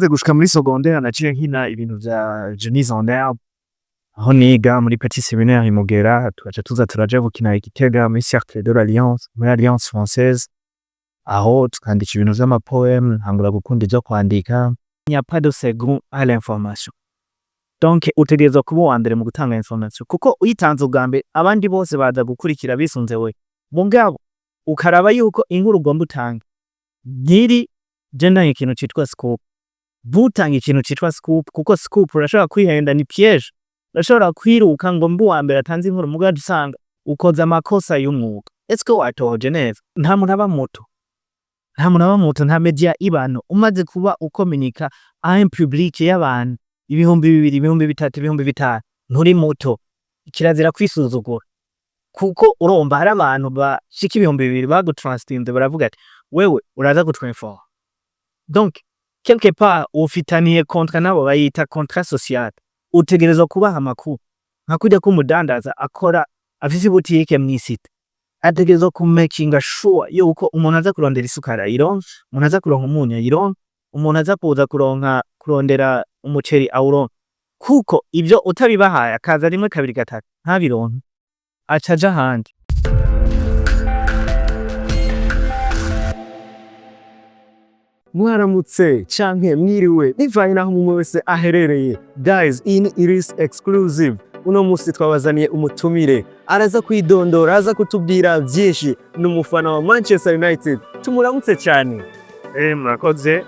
Maze gushika muri secondaire, naciye nkina ibintu vya Jeunes en Herbe aho niga muri Petit Séminaire i Mugera, tugaca tuza turaja gukina i Gitega muri Cercle de l'Alliance, muri Alliance Française, aho tukandika ibintu vy'ama poème. Ntangura gukunda ivyo kwandika. Il n'y a pas de second à l'information, donc utegerezwa kuba uwa mbere mu gutanga information, kuko uyitanze ubwa mbere, abandi bose baza gukurikira bisunze we. Mugabo ukaraba yuko inkuru ugomba utange nkiri je ntanga ikintu citwa scoop, ntutange ikintu citwa scoop, kuko scoop urashobora kwihenda, ni piège. Urashobora kwiruka ngo mbe uwa mbere atanze inkuru, mugabo usanga ukoze amakosa y'umwuga. Est-ce que watohoje neza? Nta muntu aba muto, nta muntu aba muto, nta media ibano. Umaze kuba ukominika à un public y'abantu 2000, 3000, 5000, nturi muto. Kirazira kwisuzugura, kuko urumva hari abantu bashika 2000 bagutrustinze, baravuga ati: "Wewe uraza kutwinforma." Donc quelque part ufitaniye contrat nabo, bayita contrat social. Utegerezwa kubaha amakuru, nka kurya ko umudandaza akora afise ibutike mw'isite, ategerezwa ku makinga sure yuko umuntu aza kurondera isukari ayironka, umuntu aza kuronka umunyu ayironka, umuntu aza kuza kuronka kurondera umuceri awuronka, kuko ivyo utabibahaye, akaza rimwe, kabiri, gatatu ntabironke, aca aja ahandi. Mwaramutse canke mwiriwe, bivanye naho umwe wese aherereye. Guys, iyi ni Iris Exclusive. Uno musi twabazaniye umutumire, araza kwidondora, araza kutubwira byinshi. Ni umufana wa Manchester United. Tumuramutse cyane. Murakoze,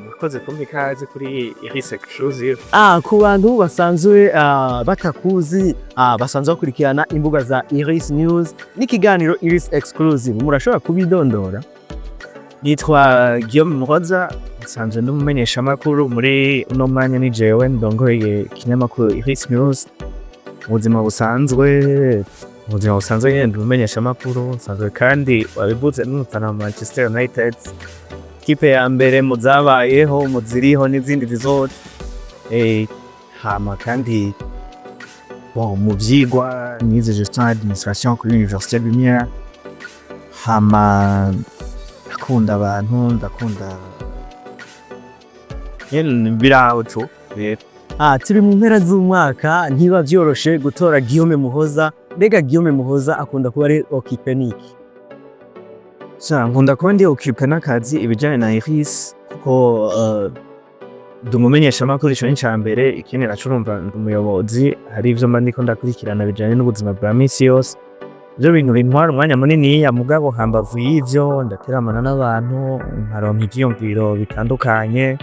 murakoze kumpa ikaze kuri Iris Exclusive. Ku bantu basanzwe batakuzi, basanzwe bakurikirana imbuga za Iris News n'ikiganiro Iris Exclusive, murashobora kubidondora? Nitwa Guillaume Muhoza, nsanzwe ndi umumenyeshamakuru. Muri uno mwanya ni jewe ndongoye ikinyamakuru Iris News. Mu buzima busanzwe nyene ndi umumenyeshamakuru, nsanzwe kandi, wabivuze, n'umufana wa Manchester United, ikipe ya mbere mu zabayeho, mu ziriho n'izindi zizoza. Hama kandi, bon, mu vyigwa nize gestion et administration kuri Université Lumière. Hama ndakunda abantu, ndakunda nyene biraho tu rero. Turi mu mpera z'umwaka, ntiba vyoroshe gutora Guillaume Muhoza. Mbega Guillaume Muhoza akunda kuba ari occupé niki? Sha, nkunda kuba ndi occupé n'akazi, ibijanye na Iris, kuko ndi umumenyeshamakuru, ico ni ica mbere. Ikindi naco, urumva ndi umuyobozi, hari ivyo mba ndiko ndakurikirana bijanye n'ubuzima bwa misi yose. Ivyo bintu bintwara umwanya muniniya. Mugabo hambavu y'ivyo, ndateramana n'abantu, nkaronka ivyiyumviro bitandukanye,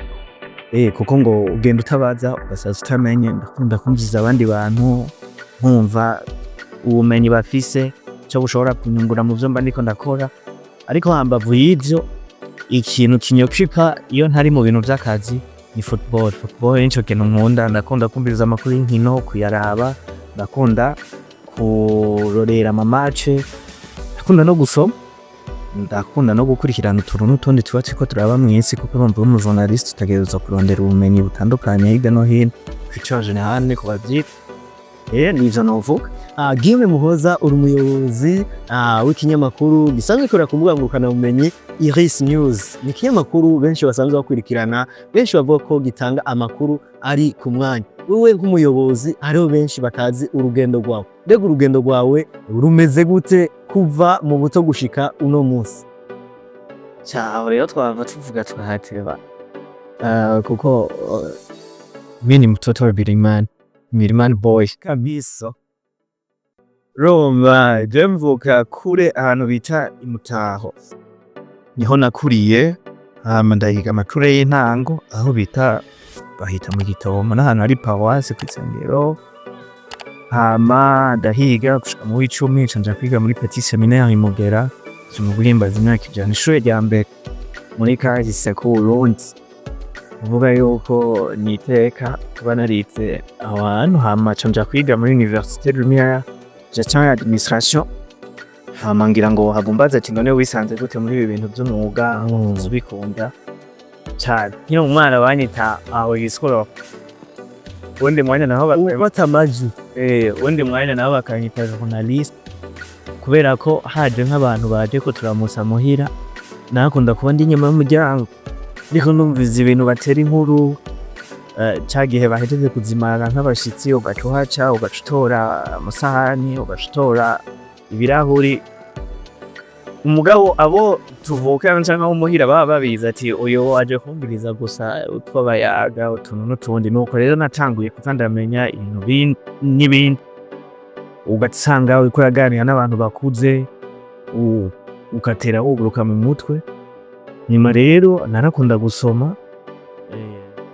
kuko ngo ugenda utabaza ugasaza utamenye. Ndakunda kumviriza abandi bantu, nkumva ubumenyi bafise, ico bushobora kunyungura mu vyo mba ndiko ndakora. Ariko hambavu y'ivyo, ikintu kinyokipa iyo ntari mu bintu vy'akazi ni football. Football nico kintu nkunda. Ndakunda kumviriza amakuru y'inkino, kuyaraba, ndakunda kurorera ama match, ndakunda no gusoma, ndakunda no gukurikirana utuntu n'utundi tuba turiko turaba mw'isi, kuko urumva uri umu journaliste utegerezwa kurondera ubumenyi butandukanye hirya no hino. Culture générale niko bavyita. Nivyo novuga. Guillaume Muhoza, uri umuyobozi w'ikinyamakuru gisanzwe gikorera ku mbuga ngurukanabumenyi Iris News. Ni ikinyamakuru benshi basanzwe bakurikirana, benshi bavuga ko gitanga amakuru ari ku mwanya. Wewe nk'umuyobozi, hariho benshi batazi urugendo rwawe. Mbega urugendo rwawe rumeze gute kuva mu buto gushika uno munsi? Caho rero twava tuvuga tukahateba, kuko mi ni mtoto wa Birimani, Milimani boy kabisa. Urumva je mvuka kure, ahantu bita Imutaho, niho nakuriye. Hama ndahiga amashure y'intango aho bita, bahita mu Gitomo, n'ahantu hari paruwase kw'isengero. Hama ndahiga gushika mu w'icumi, nca nja kwiga muri Petit Séminaire i Mugera mu guhimbaza imyaka 100, ishure rya mbere muri kahise k'Uburundi. Kuvuga yuko ni iteka kuba narize aho hantu. Hama nca nja kwiga muri Université Lumière, gestion et administration. Hama ngira ngo wohava umbaza ati: "None wisanze gute muri ibi bintu vy'umwuga, ubikunda cane?" Nkiri umwana banyita aho Gisoro, uwundi mwanya naho Ufata amajwi. Uwundi mwanya naho bakanyita journaliste, kubera ko haje nk'abantu baje kuturamutsa muhira, nakunda kuba ndi inyuma y'umuryango. Ndiko ndumviza ibintu batera inkuru, ca gihe bahejeje kuzimana nk'abashitsi, ugaca uhaca, ugaca utora amasahani, ugaca utora ibirahuri. Umugabo abo tuvukana canke abo muhira baba babizi ati: "Uyu aje kumviriza gusa utwo bayaga, utuntu n'utundi." Nuko rero natanguye kuza ndamenya ibintu n'ibindi, ugasanga uriko uraganira n'abantu bakuze, ugatera wuguruka mu mutwe. Nyuma rero narakunda gusoma,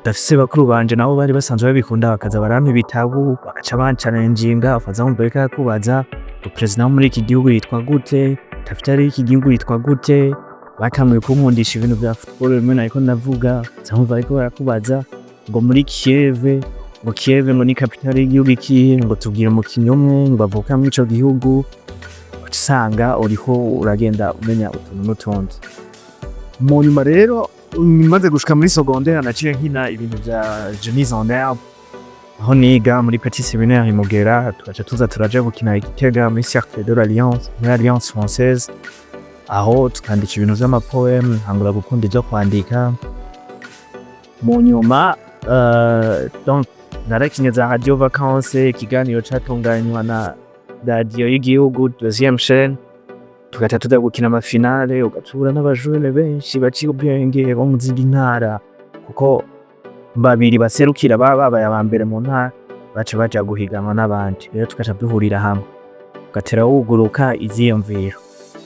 ndafise bakuru banje nabo bari basanzwe babikunda, bakaza barampa ibitabu, bagaca bancalenjinga, bakaza bumva bariko barakubaza ngo: "Perezida wo muri iki gihugu yitwa gute? Capitale y'iki gihugu yitwa gute?" Batanguye kunkundisha ibintu vya football, bimwe nariko ndavuga, nza nkumva bariko barakubaza ngo muri Kiev, ngo Kiev ngo ni capitale y'igihugu ikihe, ngo tubwire umukinyi umwe ngo avuka muri ico gihugu. Ugaca usanga uriko uragenda umenya utuntu n'utundi. Mu nyuma rero, maze gushika muri secondaire, naciye nkina ibintu vya Jeunes en Herbe, aho niga muri Petit Séminaire i Mugera, tugaca tuza turaja gukina i Gitega muri Cercle de l'Alliance, muri Alliance Française, aho tukandika ibintu vy'ama poèmes, ntangura gukunda ivyo kwandika. Mu nyuma donc narakinye za radio vacances, ikiganiro catunganywa na radio y'igihugu, deuxième chaîne, tugaca tuja gukina ama finales, ugaca uhura n'abajene benshi baciye ubwenge bo mu zindi ntara, kuko babiri baserukira baba babaye aba mbere mu ntara baca baja guhiganwa n'abandi. Rero tugaca duhurira hamwe, ugatera wuguruka ivyiyumviro,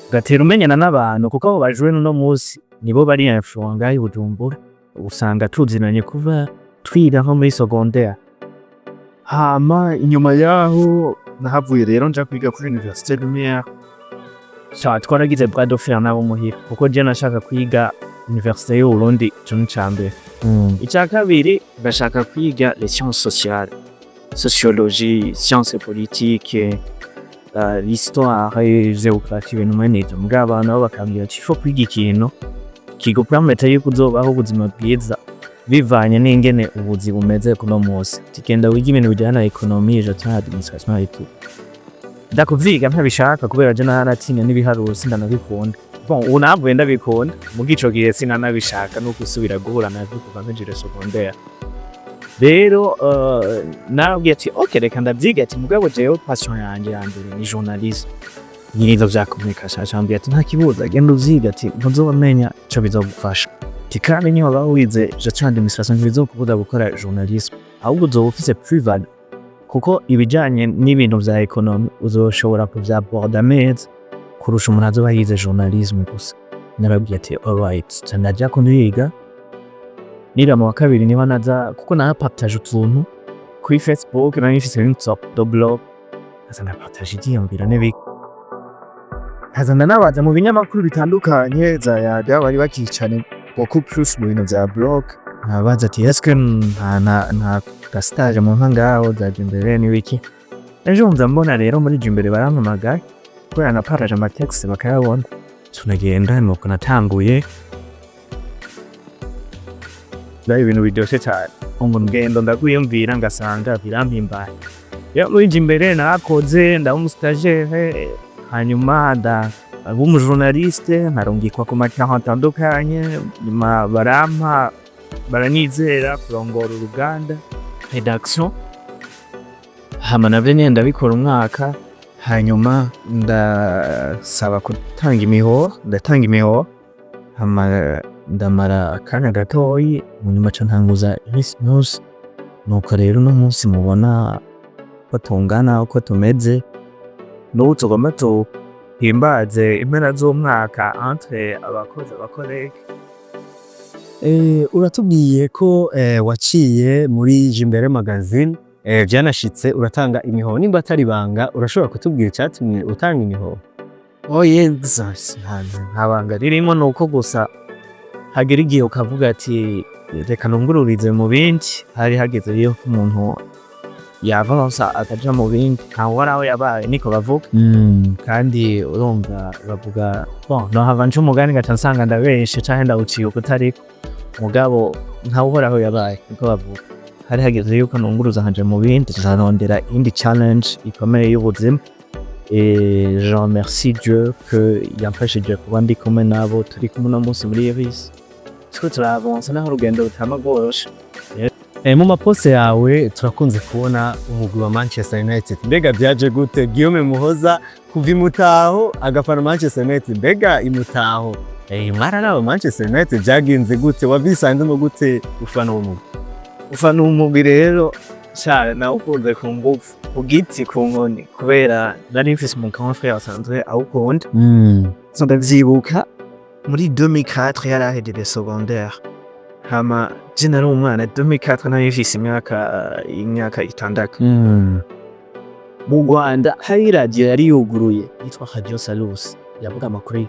ugatera umenyana n'abantu, kuko abo bajene uno musi nibo bari influents ngaha i Bujumbura, usanga tuzinanye kuva twiga nko muri secondaire. Hama inyuma yaho nahavuye rero nja kwiga kuri Université Lumière. Sha, twaragize bras de fer nabo muhira, kuko je nashaka kwiga Université y'Uburundi, ico ni icambere. Ica kabiri, ngashaka kwiga les sciences sociales, sociologie, sciences politiques, l'histoire et géographie, ibintu mwene ivyo. Mugabo abantu nabo bakambwira ati: "Faut kwiga ikintu kigupermete yuko uzobaho ubuzima bwiza bivanye n'ingene ubuzi bumeze kuno musi. Ati: 'Genda wige ibintu bijanye na économie, gestion, administration et tout.'" Ndakuvyiga ntabishaka, kubera je naratinya n'ibiharuro, sindanabikunda. Bon, ubu navuye ndabikunda, muga ico gihe sinanabishaka no gusubira guhura navyo kuva mpejeje secondaire. Rero narabwiye ati: "Ok, reka ndavyiga." Ati: "Mugabo jewe passion yanje ya mbere ni journalisme, nyirizo vya communication." Acambwira ati: "Nta kibuza, genda uvyiga." Ati: "Ntuzomenya ico bizogufasha." Ati: "Kandi niyo waba wize gestion, administration, ntibizokubuza gukora journalisme, ahubwo uzoba ufise plus value, kuko ibijanye n'ibintu vya économie uzoshobora kuvyaborda neza kurusha umuntu azoba yize journalisme gusa." Narabwiye ati: "Alright." Ca ndaja kuniga, niga mu wa kabiri niho naza, kuko narapartage utuntu kuri Facebook, nari mfise une sorte de blog, nkaza ndapartage ivyiyumviro n'ibiki, nkaza ndanabaza mu binyamakuru bitandukanye, za Yaga bari bakicane beaucoup plus mu bintu vya blog. Nkabaza ati: "Est-ce que nta ga stage mumpa ngaho za Jimbere n'ibiki?" Ejo nza mbona rero muri Jimbere barampamagaye kubera napartage ama textes bakayabona, tunagenda. Nuko natanguye. Byari ibintu biryoshe cyane, ngendo ndagwiyumvira ngasanga birampimbaye. Rero muri Jimbere narakoze, ndaba umu stagiaire, hanyuma ndaba umu journaliste, nkarungikwa ku materrain atandukanye. Nyuma barampa, baranyizera kurongora uruganda, rédaction. Hama navyo nyene ndabikora umwaka, hanyuma ndasaba gutanga imihoho, ndatanga imihoho, hama ndamara akanya gatoyi, mu nyuma ca ntanguza Iris News. Nuko rero uno munsi mubona ko tungana uko tumeze, n'ubu tugomba tuhimbaze impera z'umwaka entre abakozi, aba collègues. Uratubwiye ko waciye muri Jimbere Magazine, vyanashitse uratanga imihoho. Nimba atari ibanga, urashobora kutubwira icatumye utanga imihoho? Oye, nta banga ririmo, nuko gusa hagera igihe ukavuga ati: "Reka nungururize mu bindi." Hari hageze yuko umuntu yavansa akaja mu bindi, ntawuhora aho yabaye, niko bavuga. Kandi urumva bavuga, bon, nohava nca umugani ngaca nsanga ndabeshe canke ndawuciye ukutariko, mugabo ntawuhora aho yabaye, niko bavuga. Hari hageze yuko nunguruza nkaja mu bindi, nkarondera iyindi challenge ikomeye y'ubuzima. Et je remercie Dieu que yamfashije kuba ndi kumwe nabo turi kumwe uno munsi muri Iris. Turiko turavansa naho urugendo rutama rworoshe. Mu ma posts yawe turakunze kubona umugwi wa Manchester United. Mbega vyaje gute Guillaume Muhoza kuva imutaho agafana Manchester United? Mbega imutaho mwararaba Manchester United? Vyagenze gute? Wavyisanzemo gute ufana uwo mugwi? Ufana umugwi rero sha, nawukunze ku nguvu, ku giti, ku nkoni, kubera nari mfise umu grand frère asanzwe awukunda. So ndavyibuka muri 2004 yari ahejeje secondaire, hama je nari umwana. 2004 nari mfise imyaka 6. Mu Rwanda hari radio yari yuguruye yitwa Radio Salus, yavuga amakuru.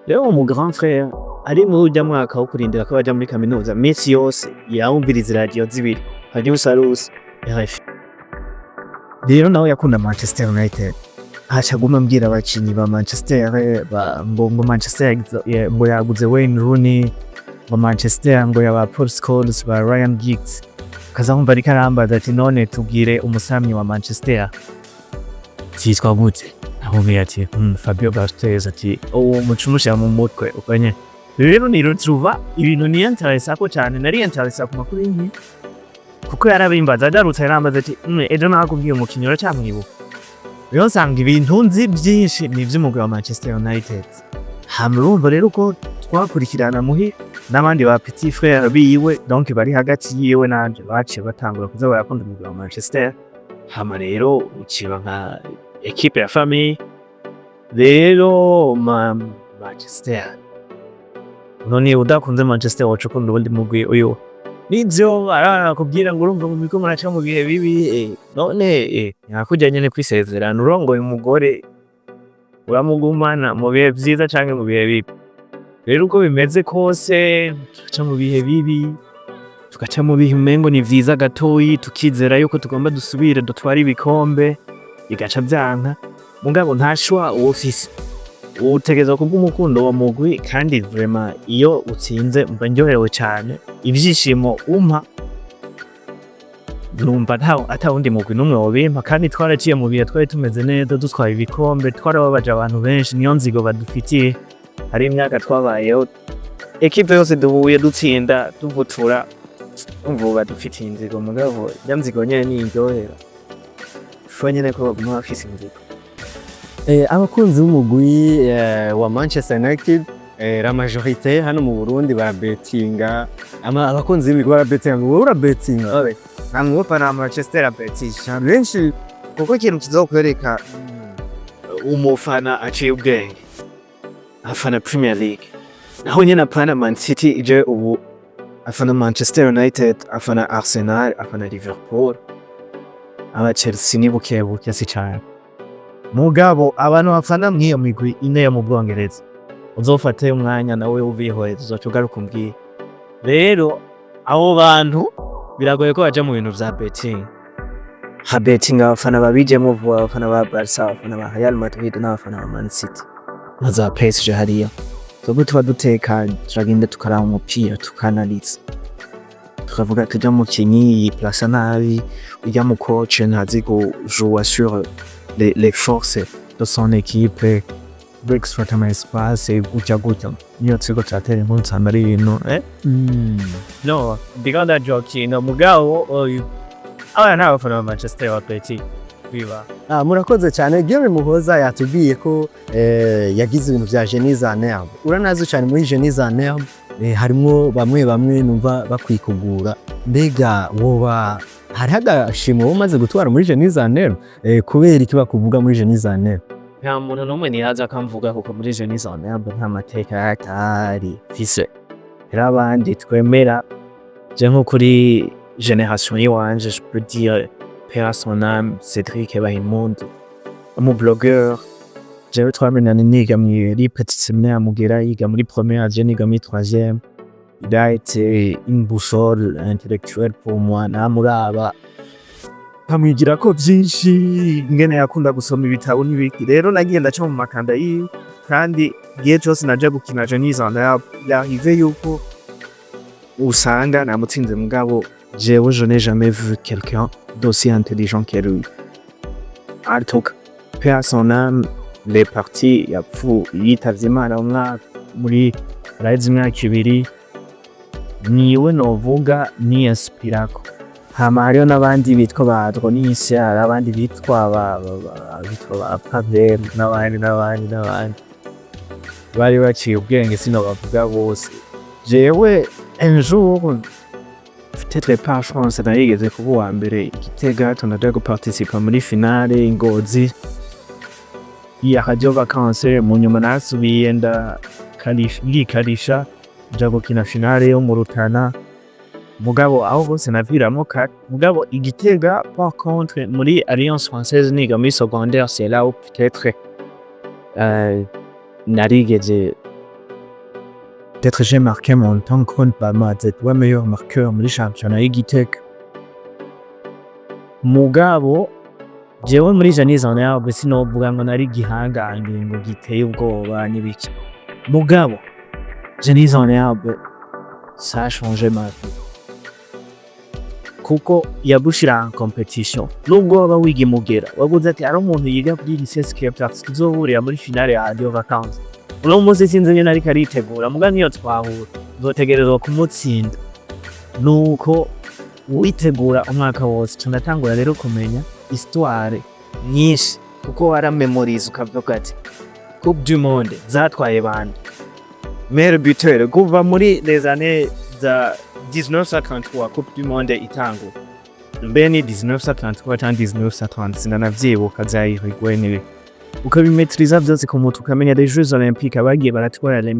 Rero uwo mu grand frère ari muri urya mwaka wo kurindira ko baja muri kaminuza, misi yose yawumviriza radio zibiri, Radio Salus, RFI. Rero nawe yakunda Manchester United, aca aguma ambwira abakinyi ba Manchester, ngo Manchester ngo yaguze Wayne Rooney, ngo Manchester ngo yaba Paul Scholes, ba Ryan Giggs. Kaza nkumva ariko arambaza ati: "None tubwire umusamyi wa Manchester yitwa gute?" Amubwira ati: "Fabio Barthez." Ati: "Uwo muca umushira mu mutwe uko nyene." Rero niretrouva ibintu niyanteresako cane, nariyanteresa ku makuru y'inkino kuko yarabimbaza. Agarutse yarambaza ati: "Ejo nakubwiye umukinyi, uracamwibuka?" Rero nsanga ibintu nzi vyinshi ni ivy'umugwi wa Manchester United. Hama urumva rero ko twakurikirana muhi n'abandi ba petit frère biwe, donc bari hagati yiwe nanje, baciye batangura kuza barakunda umugwi wa Manchester. Hama rero uciba nka équipe ya famille. Rero Manchester, none udakunze Manchester woca ukunda uwundi mugwi? Uyu nivyo arakubwira ngo urumva mu muriko muraca mu bihe bibi. None nkakurya nyene kwisezerana, urongoye umugore uramugumana mu bihe vyiza canke mu bihe bibi. Rero uko bimeze kose tuca mu bihe bibi, tugaca mu bihe umengo ni vyiza gatoyi, tukizera yuko tugomba dusubire dutware ibikombe, bigaca vyanka. Mugabo nta choix uba ufise, utegerezwa kuguma ukunda uwo mugwi. Kandi vraiment iyo utsinze mba ndyohewe cane, ivyishimo umpa numva ata wundi mugwi n'umwe wobimpa. Kandi twaraciye mu bihe twari tumeze neza, dutwaye ibikombe, twarababaje abantu benshi, niyo nzigo badufitiye. Hari imyaka twabayeho équipe yose duhuye dutsinda, duvutura, umva ubu badufitiye inzigo. Mugabo irya nzigo nyene niyindyohera, fo nyene ko baguma bafise inzigo. Abakunzi b'umugwi wa Manchester United, la majorité hano mu Burundi barabetinga. Abakunzi b'imigwi barabetinga. Wowe urabetinga? Nta mwufana wa Manchester abetisha benshi, kuko ikintu kizokwereka Umufana aciye ubwenge afana Premier League, naho nyene apana Man City. Ije ubu afana Manchester United, afana Arsenal, afana Liverpool, aba Chelsea ni buke buke, si cane. Mugabo abantu bafana mw'iyo migwi ine yo mu Bwongereza, uzofate umwanya nawe ubihoreze, uzoca ugaruka umbwire. Rero abo bantu biragoye ko baja mu bintu vya betting. Ha betting abafana babijemwo vuba, abafana ba Barca, abafana ba Real Madrid n'abafana ba Man City na za PSG. Hariya twebwe tuba dutekanye, turagenda tukaraba umupira, tukanaliza, tukavuga ati: "Urya mukinyi yiplasa nabi, urya mu coach ntazi kujouer sur les forces de son équipe, exploiter ama espace gutya gutya." Niyo turiko turatera inkuru nsanga ari ibintu no ndiko ndajokinga. Mugabo oyu aba nta bafana ba Manchester wa Petit biba. Ah, murakoze cyane. Guillaume Muhoza yatubwiye ko yagize ibintu vya Génies en Herbe. Uranazi cyane muri Génies en Herbe, harimwo bamwe bamwe numva bakwikugura. Mbega woba hariho agashimwe wowe umaze gutwara muri Génies en Herbe? Kubera iki bakuvuga muri Génies en Herbe? Nta muntu n'umwe nihaza akamvuga, kuko muri Génies en Herbe nta mateka yatari mfise. Rero abandi twemera, je nko kuri génération yiwanje, je peux dire paix à son âme, Cédric Bahimundu, umu blogueur. Jewe twamenyanye niga mw'i petit séminaire Mugera, yiga muri première, je niga muri troisième. Il a été une boussole intellectuelle pour moi. Namuraba nkamwigirako vyinshi, ingene yakunda gusoma ibitabo n'ibiki. Rero nagiye ndaca mu makanda yiwe, kandi igihe cose naja gukina Génies en Herbe, il arrivait yuko usanga namutsinze. Mugabo jewe je n'ai jamais vu quelqu'un d'aussi intelligent que lui. En tout cas, paix à son âme, il est parti, yapfu yitavye Imana mu mwaka muri araheze imyaka 2. Niwe novuga niyinspirako. Hama hariho n'abandi bitwa ba Adronisia, hari abandi bitwa ba Pavel, n'abandi n'abandi n'abandi bari baciye ubwenge, sinobavuga bose. Jewe un jour, peut-être par chance, narigeze kuba uwa mbere i Gitega, tunaja guparticipa muri finale i Ngozi ya Radio Vacances. Mu nyuma nasubiye ndikarisha, nja gukina finale yo mu Rutana, mugabo aho hose naviramwo kare. Mugabo i Gitega par contre, muri Alliance Française, niga muri secondaire, c'est là où peut-être narigeze, peut-être j'ai marqué mon temps, ko bamaze kuba meilleur marqueur muri championnat y'i Gitega. Mugabo jewe muri Jeunes en Herbe sinovuga ngo nari igihangange ngo giteye ubwoba n'ibiki, mugabo Jeunes en Herbe, ça a changé ma vie, kuko yagushira en compétition. Nubwo waba wiga imugera, wabuze ati ari umuntu yiga kuri lycée Skeptax tuzohurira muri finale ya Radio Vacances uno munsi, sinzi ingene ariko aritegura, muga niyo twahura nzotegerezwa kumutsinda. Nuko witegura umwaka wose. Ca ndatangura rero kumenya histoire nyinshi, kuko waramemoriza, ukavuga ati Coupe du Monde zatwaye bande, meilleur buteur kuva muri les années za 1933, Coupe du Monde itangura mbe ni 1933 canke 1930, sinanavyibuka, za Uruguay n'ibi, ukabimetriza vyose ku mutwe, ukamenya les Jeux Olympiques, abagiye baratwara les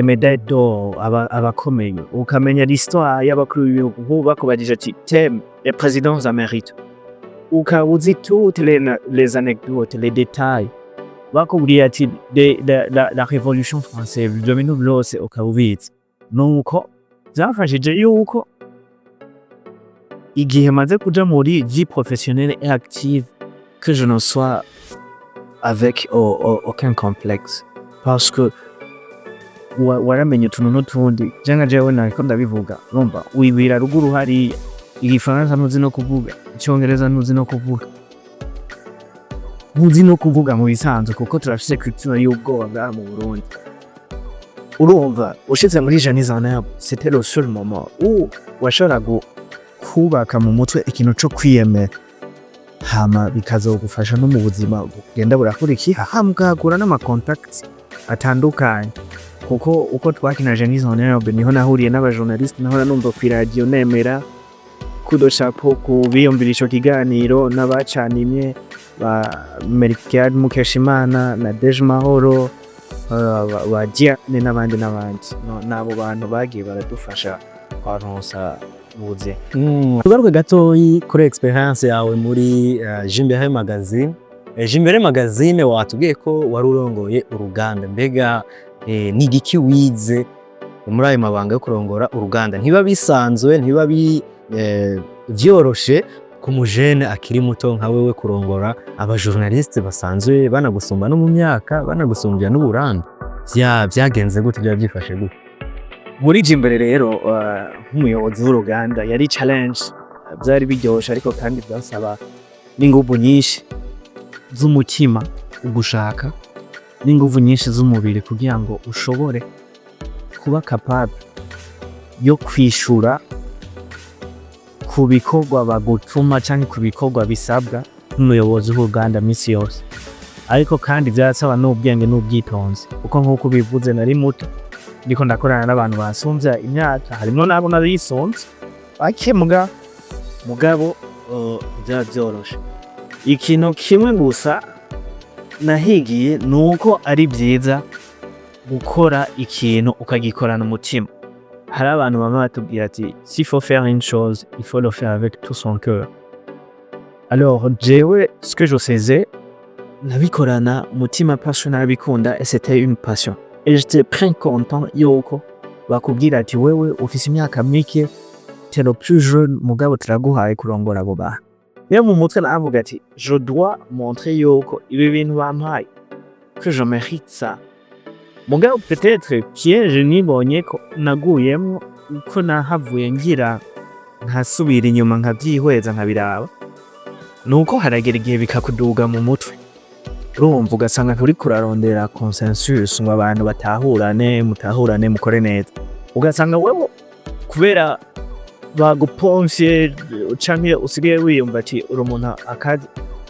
médailles d'or, abakomeye, ukamenya l'histoire y'abakuru b'ibihugu. Nk'ubu bakubajije ati thème les présidents américains, ukaba uzi toutes les anecdotes, les détails. Bakubwiye ati la révolution française, ivyo bintu vyose ukaba ubizi. Nuko vyamfashije yuko igihe maze kuja muri vie professionnelle et active, que je ne sois avec aucun complexe, parce que waramenye utuntu n'utundi. Je nka jewe nariko ndabivuga, urumva wibira ruguru hariya, igifaransa ntuzi no kuvuga, icongereza ntuzi no kuvuga, ntuzi no kuvuga mu bisanzwe, kuko turafise culture y'ubwoba ngaha mu Burundi. Urumva ushitse muri Jeunes en Herbe, c'était le seul moment où washobora kubaka mu mutwe ikintu co kwiyemera, hama bikazogufasha no mu buzima bugenda burakurikira, hama ukahakura n'ama contacts atandukanye, kuko uko twakina Jeunes en Herbe niho nahuriye n'abajournaliste nahora numva kw'iradiyo. Nemera coup de chapeau ku biyumvira ico kiganiro n'abacanimye, ba Melchiade Mukeshimana na Deje Mahoro, ba Diane n'abandi n'abandi. N'abo bantu bagiye baradufasha kwaronsa ubuzima. Tugaruke gatoyi kuri expérience yawe muri Jimbere Magazine. Jimbere Magazine, watubwiye ko wari urongoye uruganda. Mbega ni igiki wize muri ayo mabanga yo kurongora uruganda? Ntiba bisanzwe, ntiba vyoroshe ku mujene akiri muto nka wewe kurongora abajournaliste basanzwe banagusumba no mu myaka, banagusumbya n'uburambe. Vyagenze gute? Vyaba vyifashe gute? Muri Jimbere rero, nk'umuyobozi w'uruganda, yari challenge. Byari biryoshe, ariko kandi byasaba n'inguvu nyinshi z'umutima, ugushaka, n'inguvu nyinshi z'umubiri, kugira ngo ushobore kuba capable yo kwishura ku bikorwa bagutuma canke ku bikorwa bisabwa n'umuyobozi w'uruganda misi yose. Ariko kandi vyarasaba n'ubwenge n'ubwitonzi, kuko nk'uko ubivuze, nari muto, ndiko ndakorana n'abantu bansumvya imyaka, harimwo n'abo narisumvye bake, mugabo vyaba vyoroshe. Ikintu kimwe gusa nahigiye nuko ari vyiza gukora ikintu ukagikorana umutima. Hari abantu bama batubwira ati s'il faut faire une chose, il faut le faire avec tout son cœur. Alors jewe, ce que je faisais, nabikorana umutima parce que narabikunda et c'était une passion et j'étais très content yuko bakubwira ati wewe ufise imyaka mike, t'es le plus jeune, mugabo turaguhaye kurongora abo bantu. Rero mu mutwe navuga ati je dois montrer yuko ibi bintu bampaye, que je mérite ça. Mugabo peut-être piège nibonye ko naguyemwo, uko nahavuye ngira nkasubira inyuma nkavyihweza nkabiraba, nuko haragera igihe bikakuduga mu mutwe. Urumva ugasanga nturiko urarondera consensus ngo abantu batahurane, mutahurane, mukore neza. Ugasanga wewe kubera bagupomfye canke usigaye wiyumva ati uri umuntu akazi,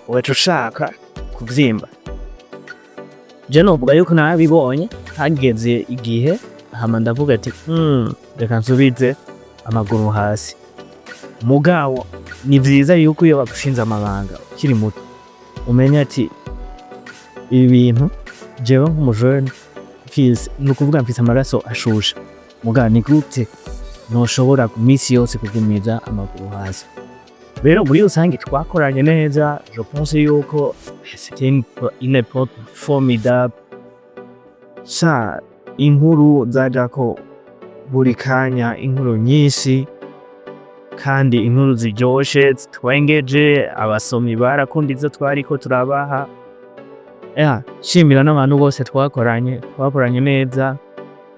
ugaca ushaka kuvyimba. Je novuga yuko narabibonye, hageze igihe hama ndavuga ati: "Reka nsubize amaguru hasi." Mugabo ni vyiza yuko iyo bagushinze amabanga ukiri muto umenya ati ibi bintu jewe nk'umujene mfise, ni ukuvuga mfise amaraso ashushe, mugabo ni gute noshobora misi yose kugumiza amaguru hasi? Rero muri rusange twakoranye neza. Je pense yuko c'était une époque formidable. Sha, inkuru zajako buri kanya, inkuru nyinshi kandi inkuru ziryoshe, zitwengeje. Abasomyi barakunda ivyo twariko turabaha. Nshimira n'abantu bose twakoranye, twakoranye neza.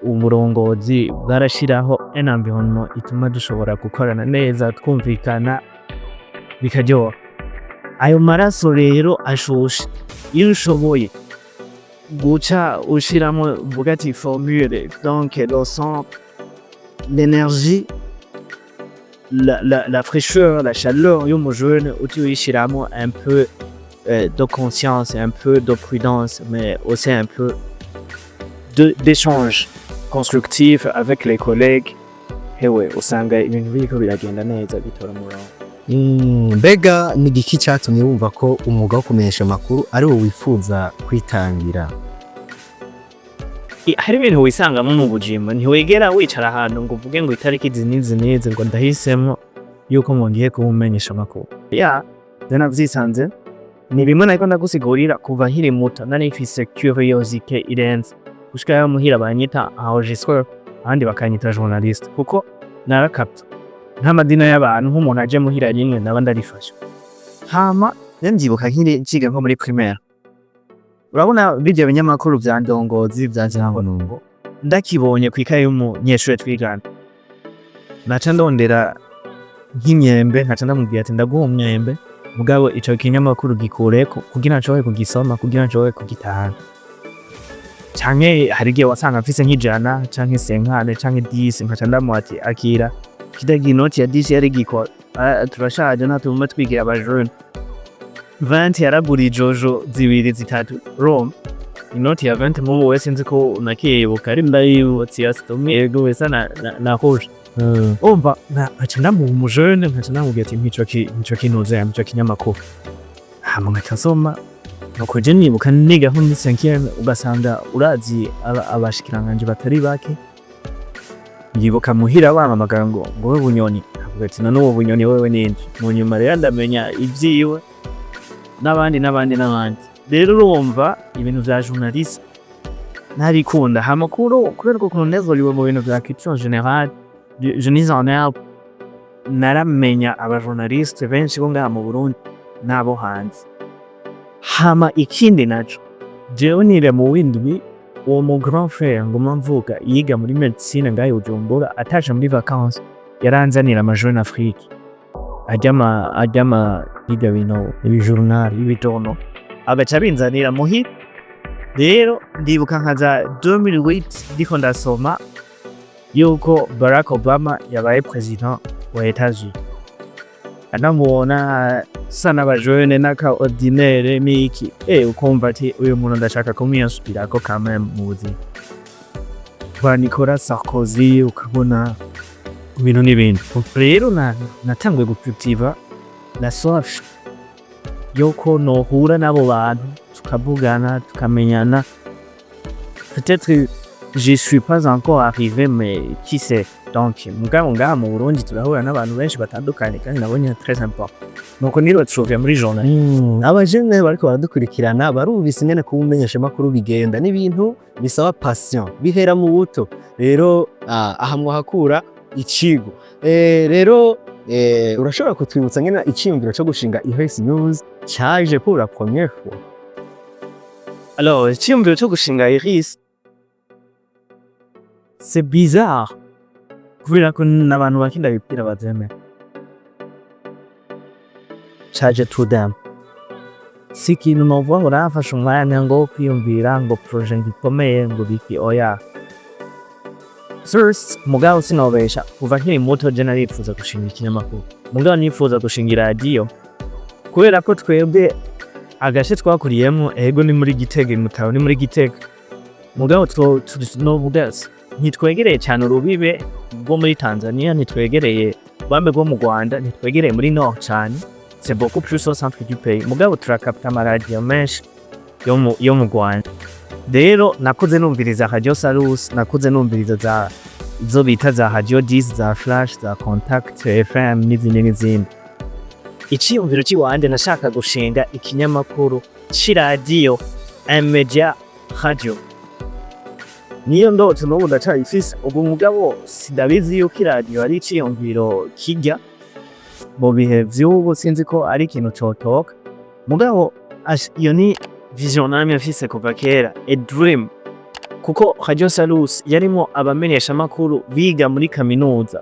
Uburongozi bwarashiraho un environnement ituma dushobora gukorana neza, twumvikana, bikaryoha. Ayo maraso rero ashushe, iyo ushoboye guca ushiramwo, uvuga ati formule, donc le sang, l'énergie, la fraîcheur, la chaleur y'umujene, uci uyishiramwo un peu de conscience, un peu de prudence, mais aussi un peu de d'échange constructif avec les collègues, hewe usanga ibintu biriko biragenda neza, bitora umurongo. Mbega ni igiki catumye wumva ko umwuga wo kumenyesha amakuru ari wo wifuza kwitangira? Hari ibintu wisangamwo mu buzima, ntiwigera wicara ahantu ngo uvuge ngo itariki izi n'izi n'izi ngo ndahisemwo yuko ngo ngiye kuba umumenyesha amakuru. Ya, je navyisanze ni bimwe nariko ndagusigurira. Kuva nkiri muto nari mfise curiosité irenze, gushika yaho muhira banyita enregistreur, abandi bakanyita journaliste, kuko narakapta nk'amazina y'abantu. Nk'umuntu aje muhira rimwe naba ndarifashe. Hama je ndavyibuka nkiri nciga nko muri primaire, urabona birya binyamakuru vya Ndongozi, vya Jambo, ndakibonye kw'ikaye y'umunyeshure twigana, naca ndondera nk'imyembe, nkaca ndamubwira ati: "Ndaguha umwembe, mugabo ico kinyamakuru gikureko kugira nshobore kugisoma, kugira nshobore kugitahana." Canke hari igihe wasanga mfise nk'ijana canke 50 canke 10, nkaca ndamuha ati: "Akira kirya inoti ya 10." Yari igikora, turashaje, ntatuma twigira abajene. 20 yaragura ijojo zibiri, zitatu. Rome inoti ya 20 mubu wese nzi ko unakiyibuka, ari ndayibutse ya yego wesa na rouge. Umva, nkaca ndamuha, umujene, nkaca ndamubwira ati: "Mpa ico kinuze, mpa ico kinyamakuru." Hama nkaca nsoma. Nuko je nibuka niga nko muri cinquième, ugasanga urazi abashikiranganji batari bake. Ndibuka muhira bampamagara ngo: "We Bunyoni." Nkavuga ati: "None uwo Bunyoni wewe ninde?" Mu nyuma rero ndamenya ivyiwe n'abandi n'abandi n'abandi. Rero urumva ibintu vya journalisme ntabikunda. Hama kubera ukuntu nevuriwe mu bintu vya culture générale, je mise en herbe, naramenya abajournaliste benshi bo ngaha mu Burundi n'abo hanze. Hama ikindi naco, jewe nire mu w'indwi, uwo mu grand frère nguma mvuga yiga muri médecine ngaha i Bujumbura, atashe muri vacances yaranzanira ama Jeune Afrique, arya ama birya bintu, ibijournal, ibijournaux, agaca abinzanira muhira. Rero ndibuka nka za 2008 ndiko ndasoma yuko Barack Obama yabaye president wa Etats-Unis, anamubona asa n'abajene n'aka ordinaire n'iki, ukumva ati uyu muntu ndashaka kumwiyinspirako quand même mu buzima. Ba Nicolas Sarkozy, ukabona ibintu n'ibindi. Rero natanguye gucultiva la soif yuko nohura n'abo bantu, tukavugana, tukamenyana. Peut-être j'y suis pas encore arrivé, mais qui sait? Donc mugabo ngaha mu Burundi turahura n'abantu benshi batandukanye, kandi nabo nyene très important. Nuko niretrouve muri journalisme. Abajene bariko baradukurikirana barumvise ingene kuba umumenyeshamakuru bigenda, n'ibintu bisaba passion, bihera mu buto. Rero aha mwahakura icigwa. Rero urashobora kutwibutsa ngene iciyumviro co gushinga Iris News caje pour la première fois? Alors, iciyumviro co gushinga Iris, c'est bizarre, kubera ko n'abantu bake ndabibwira bavyemera. Caje tout d'un. Si ikintu novuga ngo narafashe umwanya ngo wo kwiyumvira ngo projet ngo ikomeye ngo biki, oya. First, mugabo sinobesha, kuva nkiri muto je narifuza gushinga ikinyamakuru, mugabo nifuza gushinga iradiyo, kubera ko twebwe agace twakuriyemwo, ego ni muri Gitega, Mutaho ni muri Gitega, mugabo novuga ntitwegereye cane urubibe rwo muri Tanzania, ntitwegereye ubambe rwo mu Rwanda, ntitwegereye muri Nord cane, c'est beaucoup plus au centre du pays, mugabo turakapta amaradiyo menshi yo mu Rwanda. Rero nakuze numviriza Radio Salus, nakuze numviriza za izo bita za Radio 10, za Flash, za Contact FM n'izindi n'izindi. Iciyumviro ciwanje, nashaka gushinga ikinyamakuru c'iradiyo, un média radio. Niyo ndoto n'ubu ndacayifise ubu, mugabo sindabizi yuko iradiyo ari iciyumviro kirya mu bihe vy'ubu, sinzi ko ari ikintu cotoka, mugabo iyo ni vision namye mfise kuva kera, a dream, kuko Radio Salus yarimwo abamenyeshamakuru biga muri kaminuza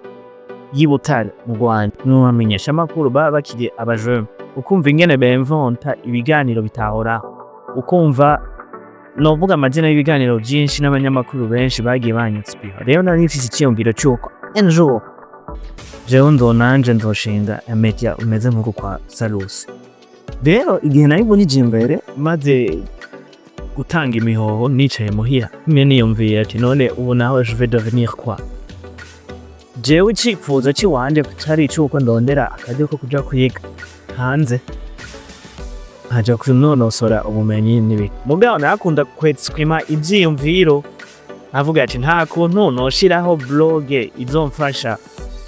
y'i Butare mu Rwanda. N'abamenyeshamakuru baba bakiri abajene, ukumva ingene bemvonta ibiganiro bitahoraho, ukumva novuga amazina y'ibiganiro vyinshi n'abanyamakuru benshi bagiye banyinspira. Rero nari mfise iciyumviro c'uko un jour jewe nanje nzoshinga média umeze nk'uko kwa Salus. Rero igihe nari imbere maze gutanga imihoho, nicaye muhira mwe niyumviye ati: "None ubu naho je vais devenir quoi?" Jewe icifuzo ciwanje cari icuko ndondera akaryo ko kuja kwiga hanze, nkaja kunonosora ubumenyi n'ibiki, mugabo narakunda kwexprima ivyiyumviro, nkavuga ati: "Nta kuntu noshiraho blog izomfasha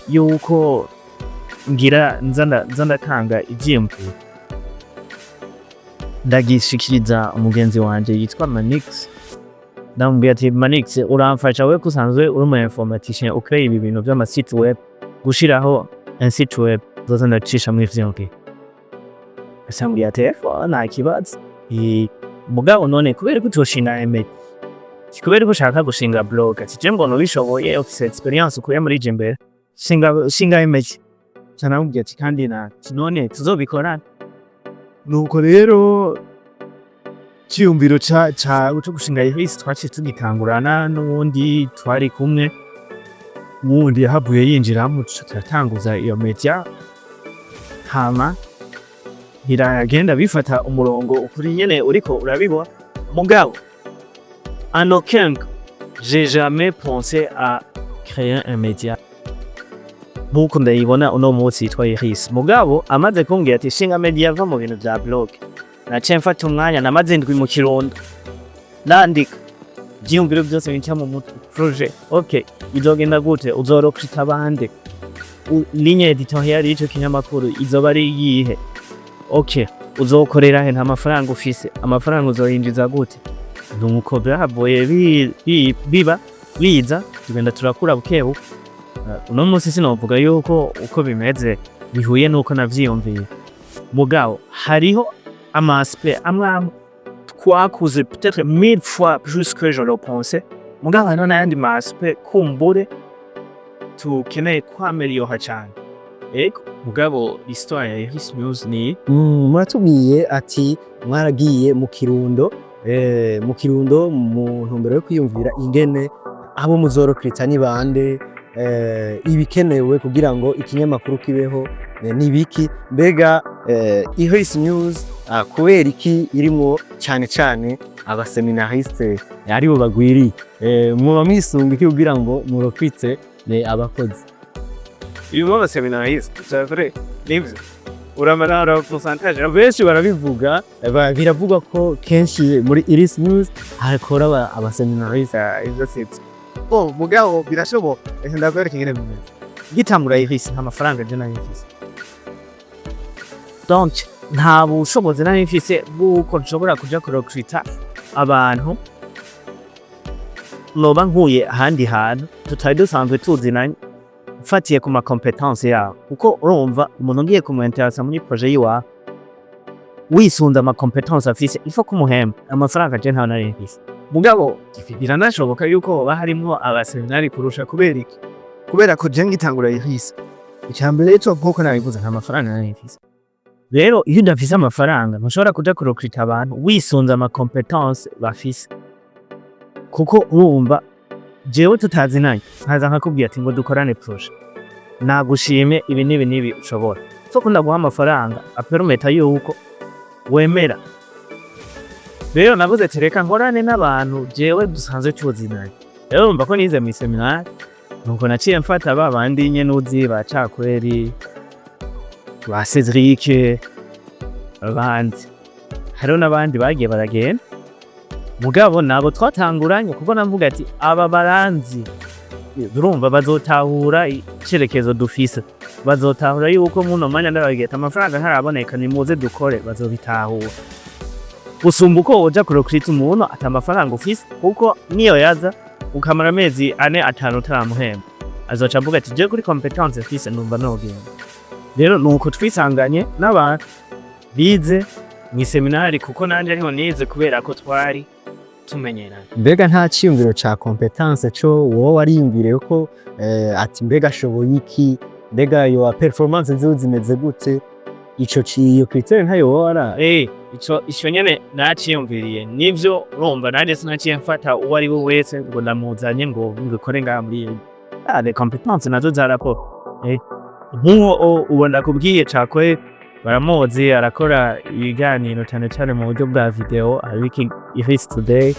yuko ngira nza ndatanga ivyiyumviro?" Ndagishikiriza umugenzi wanje yitwa Manix, ndamubwira ati: "Manix, uramfasha we ko usanzwe uri umu informaticien, ukreye ibi bintu vy'ama site web, gushiraho un site web nzoza ndacishamwo ivyiyumviro?" Acambwira ati: "Ego, nta kibazo." Mugabo none kubera ko utoshinga média, kubera ko ushaka gushinga blog? Ati: "Je mbona ubishoboye, ufise expérience ukuye muri Jimbere, shinga média." Nca ndamubwira ati: "Kandi na none tuzobikorana." Nuko rero iciyumviro ca co gushinga Iris twaciye tugitangurana n'uwundi twari kumwe, wundi yahavuye yinjiramwo, tuca turatanguza iyo media, hama biragenda bifata umurongo ukuri nyene uriko urabibona. Mugabo en aucun cas j'ai jamais pensé à créer un média nkuko ndayibona uno munsi yitwa Iris. Mugabo amaze kumbwira ati: "Shinga media, va mu bintu vya blog", naciye mfata umwanya, namaze indwi mu Kirundo nandika ivyiyumviro vyose binca mu mutwe: projet, ok, izogenda gute, uzorokruta bande, ligne éditoriale y'ico kinyamakuru izoba ari iyihe, ok, uzokorera he, nta mafaranga ufise, amafaranga uzoyinjiza gute? Nuko vyahavuye biba biza, tugenda turakura bukebuke. Uno munsi sinovuga yuko uko bimeze bihuye nuko navyiyumviye, mugabo hariho ama aspect amwe amwe twakuze peut-être mille fois plus que je le pensais, mugabo hariho n'ayandi ma aspect kumbure tukeneye kwameliyora cane. Ego, mugabo histoire ya Iris News ni Muratubwiye ati mwaragiye mu Kirundo, mu Kirundo mu ntumbero yo kwiyumvira ingene abo muzorokrita ni bande, ibikenewe kugira ngo ikinyamakuru kibeho nibiki. Mbega Iris News kubera iki irimwo cane cane abaseminariste aribo bagwiriye? Mwoba mwisunga iki kugira ngo murokrite abakozi? Irimo abaseminariste, c'est vrai, nivyo, uramara pourcentage. Benshi barabivuga, biravugwa ko kenshi muri Iris News hakora abaseminariste. Ivyo sivyo. Bon, mugabo birashoboka. Reka ndakwereka ingene bimeze. Ngitangura Iris, nta mafaranga je nari mfise, donc nta bushobozi nari mfise bw'uko nshobora kuja kurokrita abantu noba nkuye ahandi hantu tutari dusanzwe tuzinanye, mfatiye ku ma compétences yabo, kuko urumva umuntu ngiye kumuinteresa muri projet yiwawe wisunze ama compétences afise, il faut kumuhemba amafaranga. Je ntayo nari mfise. Mugabo biranashoboka yuko hoba harimwo abaseminari kurusha. Kubera iki? Kubera ko je ngitangura Iris, icya mbere cyo, nkuko nabivuze, nta mafaranga nari mfise. Rero iyo udafise amafaranga, ntushobora kuja kurokrita abantu wisunze ama compétences bafise, kuko urumva Jewe tutazinanye, nkaza nkakubwira ati ngo dukorane projet, nagushimye ibi n'ibi n'ibi, ushobora so ko ndaguha amafaranga apermeta yuko wemera. Rero navuze ati reka nkorane n'abantu jewe dusanzwe tuzinanye. Rero urumva ko nize mw'iseminari, nuko naciye mfata ba bandi nyene uzi, ba Cakweri, ba Cedric, abandi. Hariho n'abandi bagiye baragenda, mugabo nabo twatanguranye, kuko navuga ati aba baranzi, urumva bazotahura icerekezo dufise, bazotahura yuko muno mwanya ndababwira ati amafaranga ntaraboneka, nimuze dukore, bazobitahura gusumba uko woja kurecruta umuntu ata amafaranga ufise, kuko niyo yaza ukamara amezi 4, 5 utaramuhemba, azoca avuga ati jewe kuri compétence mfise numva nogenda. Rero nuko twisanganye n'abantu bize mw'iseminari, kuko nanje ariho nize, kubera ko twari tumenyeranye. Mbega nta ciyumviro ca compétence co wowe wariyumviriye ko ati mbega ashoboye iki, mbega yo performance ziwe zimeze gute? Ico iyo critère ntayo wowe wara Eh, ico nyene naciyumviriye nivyo. Urumva nanje sinaciye mfata uwo ari we wese ngo ndamuzanye ngo ngikore ngaha muri les compétences nazo zarapo. Nk'uwo uwo ndakubwiye Cakwe, baramuzi, arakora ibiganiro cane cane mu buryo bwa video, ariko Iris Today,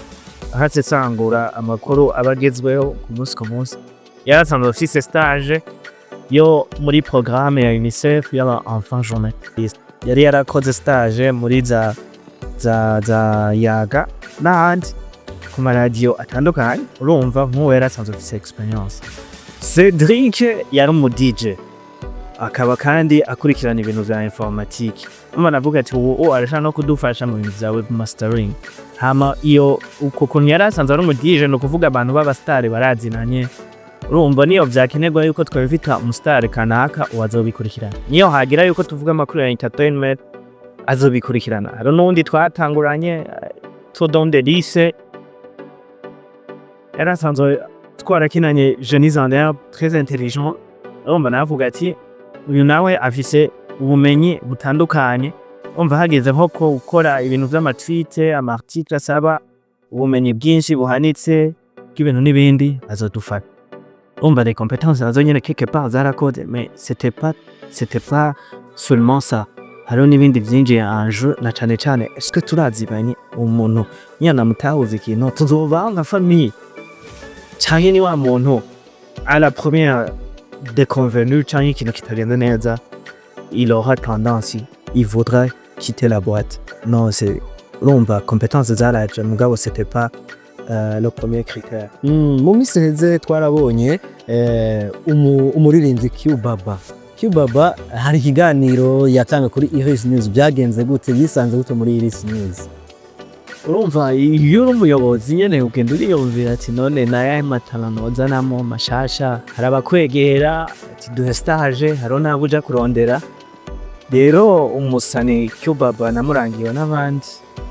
aho asesangura amakuru aba agezweho ku munsi ku munsi. Yarasanzwe afise stage yo muri programme ya UNICEF y'aba enfants journalistes, yari yarakoze stage muri za Yaga n'ahandi ku maradiyo atandukanye. Urumva nk'uwo yari asanzwe afise expérience. Cedric yari umu DJ, akaba kandi akurikirana ibintu vya informatique. Urumva navuga ati ubu arashaka no kudufasha mu bintu vya webmastering. Hama iyo uko kuntu yari asanzwe ari umu DJ, ni ukuvuga abantu b'abasitari barazinanye. Urumva niyo vyakenerwa yuko twebita umusitari kanaka, uwo azobikurikirana. Niyo hagira yuko tuvuga amakuru ya entertainment, azobikurikirana. Hari n'uwundi twatanguranye Todon Delice, yari asanzwe twarakinanye Jeunes en Herbe, très intelligent. Urumva navuga ati uyu nawe afise ubumenyi butandukanye. Urumva hageze nko gukora ibintu vy'amatweet, ama article asaba ubumenyi bwinshi buhanitse bw'ibintu n'ibindi, azodufasha. Urumva les compétences nazo nyene quelque part zarakoze, mais c'était pas seulement ça, hariho n'ibindi vyinjiye en jeu, na cane cane est-ce que turazibanye umuntu niyanamutahuza ikintu, tuzobaho nka famille, canke ni wa muntu à la première déconvenue canke ikintu kitagenda neza, il aura tendance, il voudra quitter la boîte? Non, c'est urumva compétence zaraje, mugabo c'était pas le premier critère. Mu minsi iheze twarabonye umuririmbyi Q Baba. Q Baba hari ikiganiro yatanga kuri Iris News. Byagenze gute? Yisanze gute muri Iris News? Urumva iyo uri umuyobozi nyene, ugenda uriyumvira ati none nayahe matara nozanamo mashasha? Hari abakwegera ati duhe stage, hariho n'abo uja kurondera. Rero umusani Q Baba namurangiwe n'abandi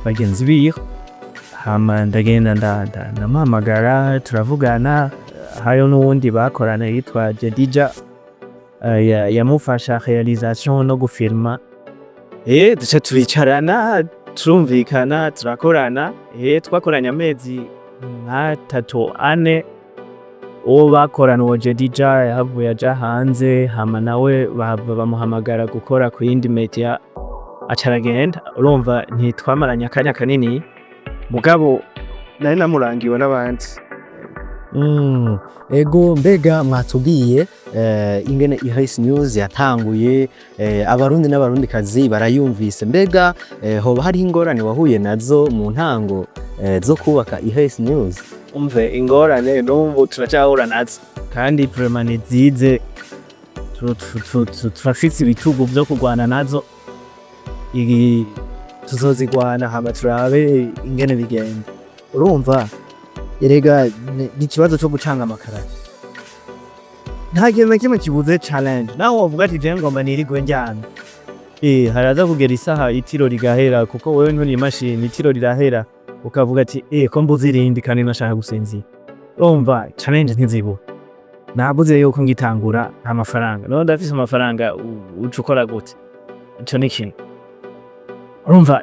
bagenzi biwe, hama ndagenda ndamuhamagara, turavugana. Hariho n'uwundi bakorana yitwa Jedija, yamufasha réalisation no gufilma. Duca turicarana, turumvikana, turakorana. Twakoranye amezi nk'atatu, ane. Uwo bakorana, uwo Jedija, yahavuye aja hanze, hama nawe bahava bamuhamagara gukora ku yindi media, aca aragenda. Urumva ntitwamaranye akanya kanini, mugabo nari namurangiwe n'abandi. Ego, mbega mwatubwiye ingene Iris News yatanguye, abarundi n'abarundikazi barayumvise. Mbega hoba hariho ingorane wahuye nazo mu ntango zo kubaka Iris News? Umve, ingorane n'ubu turacyahura nazo, kandi vraiment nizize turafise ibitugu vyo kurwana nazo. Tuzozigwana, hama turabe ingene bigenda. Urumva erega ni ikibazo co gucanga amakarata, nta kintu na kimwe kibuze challenge. Naho wovuga ati jewe ngomba nirigwe ndyamye, haraza kugera isaha itiro rigahera, kuko wewe nturi imashini. Itiro rirahera ukavuga ati ko mbuze irindi kandi nashaka gusinzira. Urumva challenge ntizibura. Nabuze yuko ngitangura nta mafaranga, none ndafise amafaranga, uca ukora gute? Ico ni kimwe. Urumva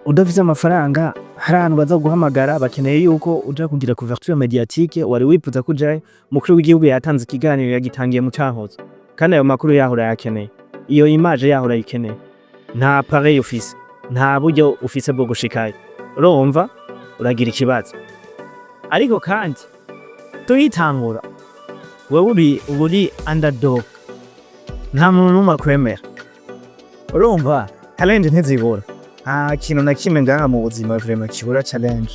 udafise amafaranga, Hari ahantu baza guhamagara, bakeneye yuko uja kugira couverture médiatique, wari wifuza kujayo, umukuru w'igihugu yatanze ikiganiro, yagitangiye mu Cankuzo, kandi ayo makuru yaho urayakeneye, iyo image yaho urayikeneye, nta appareil ufise, nta buryo ufise bwo gushikayo, urumva uragira ikibazo. Ariko kandi tuyitangura, wewe uba uri underdog, nta muntu n'umwe akwemera. Urumva challenge ntizibura, nta kintu na kimwe ngaha mu buzima vraiment kibura challenge.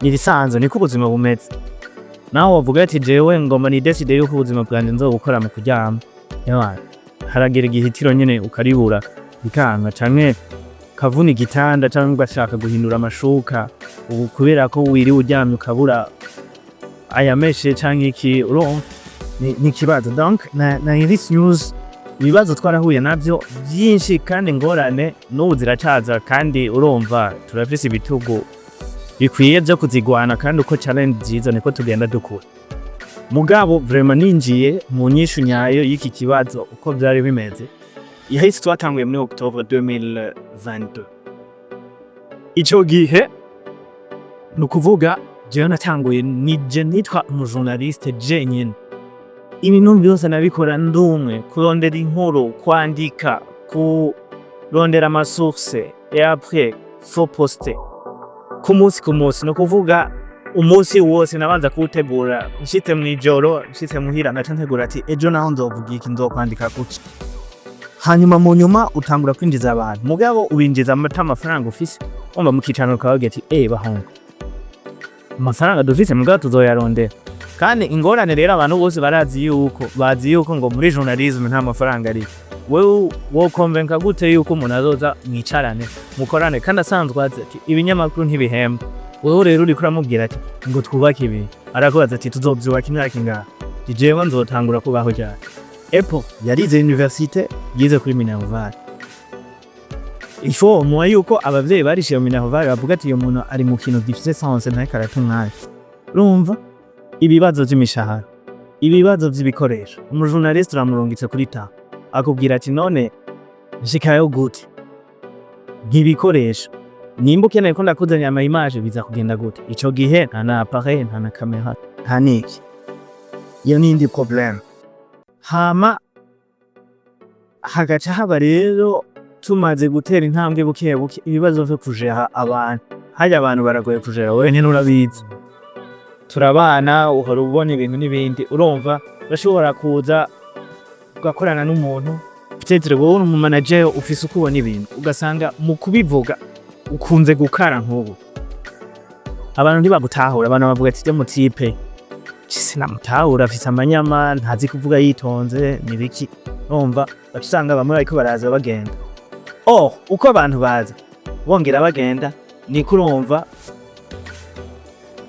Ni ibisanzwe, niko ubuzima bumeze. Nawe wavuga ati: "Jewe ngomba ni décidé yuko ubuzima bwanje nzobukora mu kuryama." Yawa, haragera igihe itiro nyene ukaribura, bikanga, canke ukavuna igitanda, canke ugashaka guhindura amashuka ubu kubera ko wiriwe uryamye ukabura ayameshe canke iki. Urumva ni ikibazo. Donc na Iris News ibibazo twarahuye navyo vyinshi, kandi ingorane n'ubu ziracaza, kandi urumva turafise ibitugu bikwiye vyo kuzigwana, kandi uko challenge ziza niko tugenda dukura. Mugabo vraiment ninjiye mu nyishu nyayo y'iki kibazo, uko vyari bimeze, yahise twatanguye muri octobre 2022. Ico gihe ni ukuvuga jewe natanguye nije nitwa umujournaliste jenyene. Ibintu byose nabikora ndumwe: kurondera inkuru, kwandika, kurondera amasource, et après faut poster ku munsi ku munsi. Ni ukuvuga umunsi wose nabanza kuwutegura. Nshitse mw'ijoro, nshitse muhira, ngaca ntegura ati: "Ejo naho nzovuga iki? Nzokwandika kuki?" Hanyuma mu nyuma utangura kwinjiza abantu, mugabo ubinjiza ata amafaranga ufise. Wumva mukicarana ukabagira ati: "Eh bahungu, amafaranga dufise, mugabo tuzoyarondera." Kandi ingorane rero, abantu bose barazi yuko, bazi yuko ngo muri journalisme nta mafaranga ari. Wewe wokonvenka gute yuko umuntu azoza mwicarane mukorane kandi asanzwe azi ati ibinyamakuru ntibihemba? Wewe rero uriko uramubwira ati ngo twubake ibi, arakubaza ati: "Tuzovyubaka imyaka ingahe? Jewe nzotangura kubaho ryari?" Epo yarize université, yize kuri Minerval. Il faut moi yuko abavyeyi barishiye mu Minerval bavuga ati: "Uyu muntu ari mu kintu gifise sens, ntariko arata umwanya." Urumva ibibazo vy'imishahara, ibibazo vy'ibikoresho. Umujournaliste uramurungitse kuri ta, akubwira ati: "None nshikayo gute? Nk'ibikoresho, nimba ukeneye ko ndakuzanira ama image, biza kugenda gute?" Ico gihe nta na appareil, nta na kamera, nta niki. Iyo ni indi problème. Hama hagaca haba rero, tumaze gutera intambwe buke buke, ibibazo vyo kujera abantu. Harya abantu baragoye kujera, wewe nyene urabizi, turabana, uhora ubona ibintu n'ibindi. Urumva urashobora kuza ugakorana n'umuntu, peut-être wowe uri umumanager, ufise uko ubona ibintu, ugasanga mu kubivuga ukunze gukara. Nk'ubu abantu ntibagutahura, abantu bavuga ati: "Mu type sinamutahura, afise amanyama, ntazi kuvuga yitonze, nibiki." Urumva baca usanga bamwe bariko baraza bagenda. Or uko abantu baza bongera bagenda, niko urumva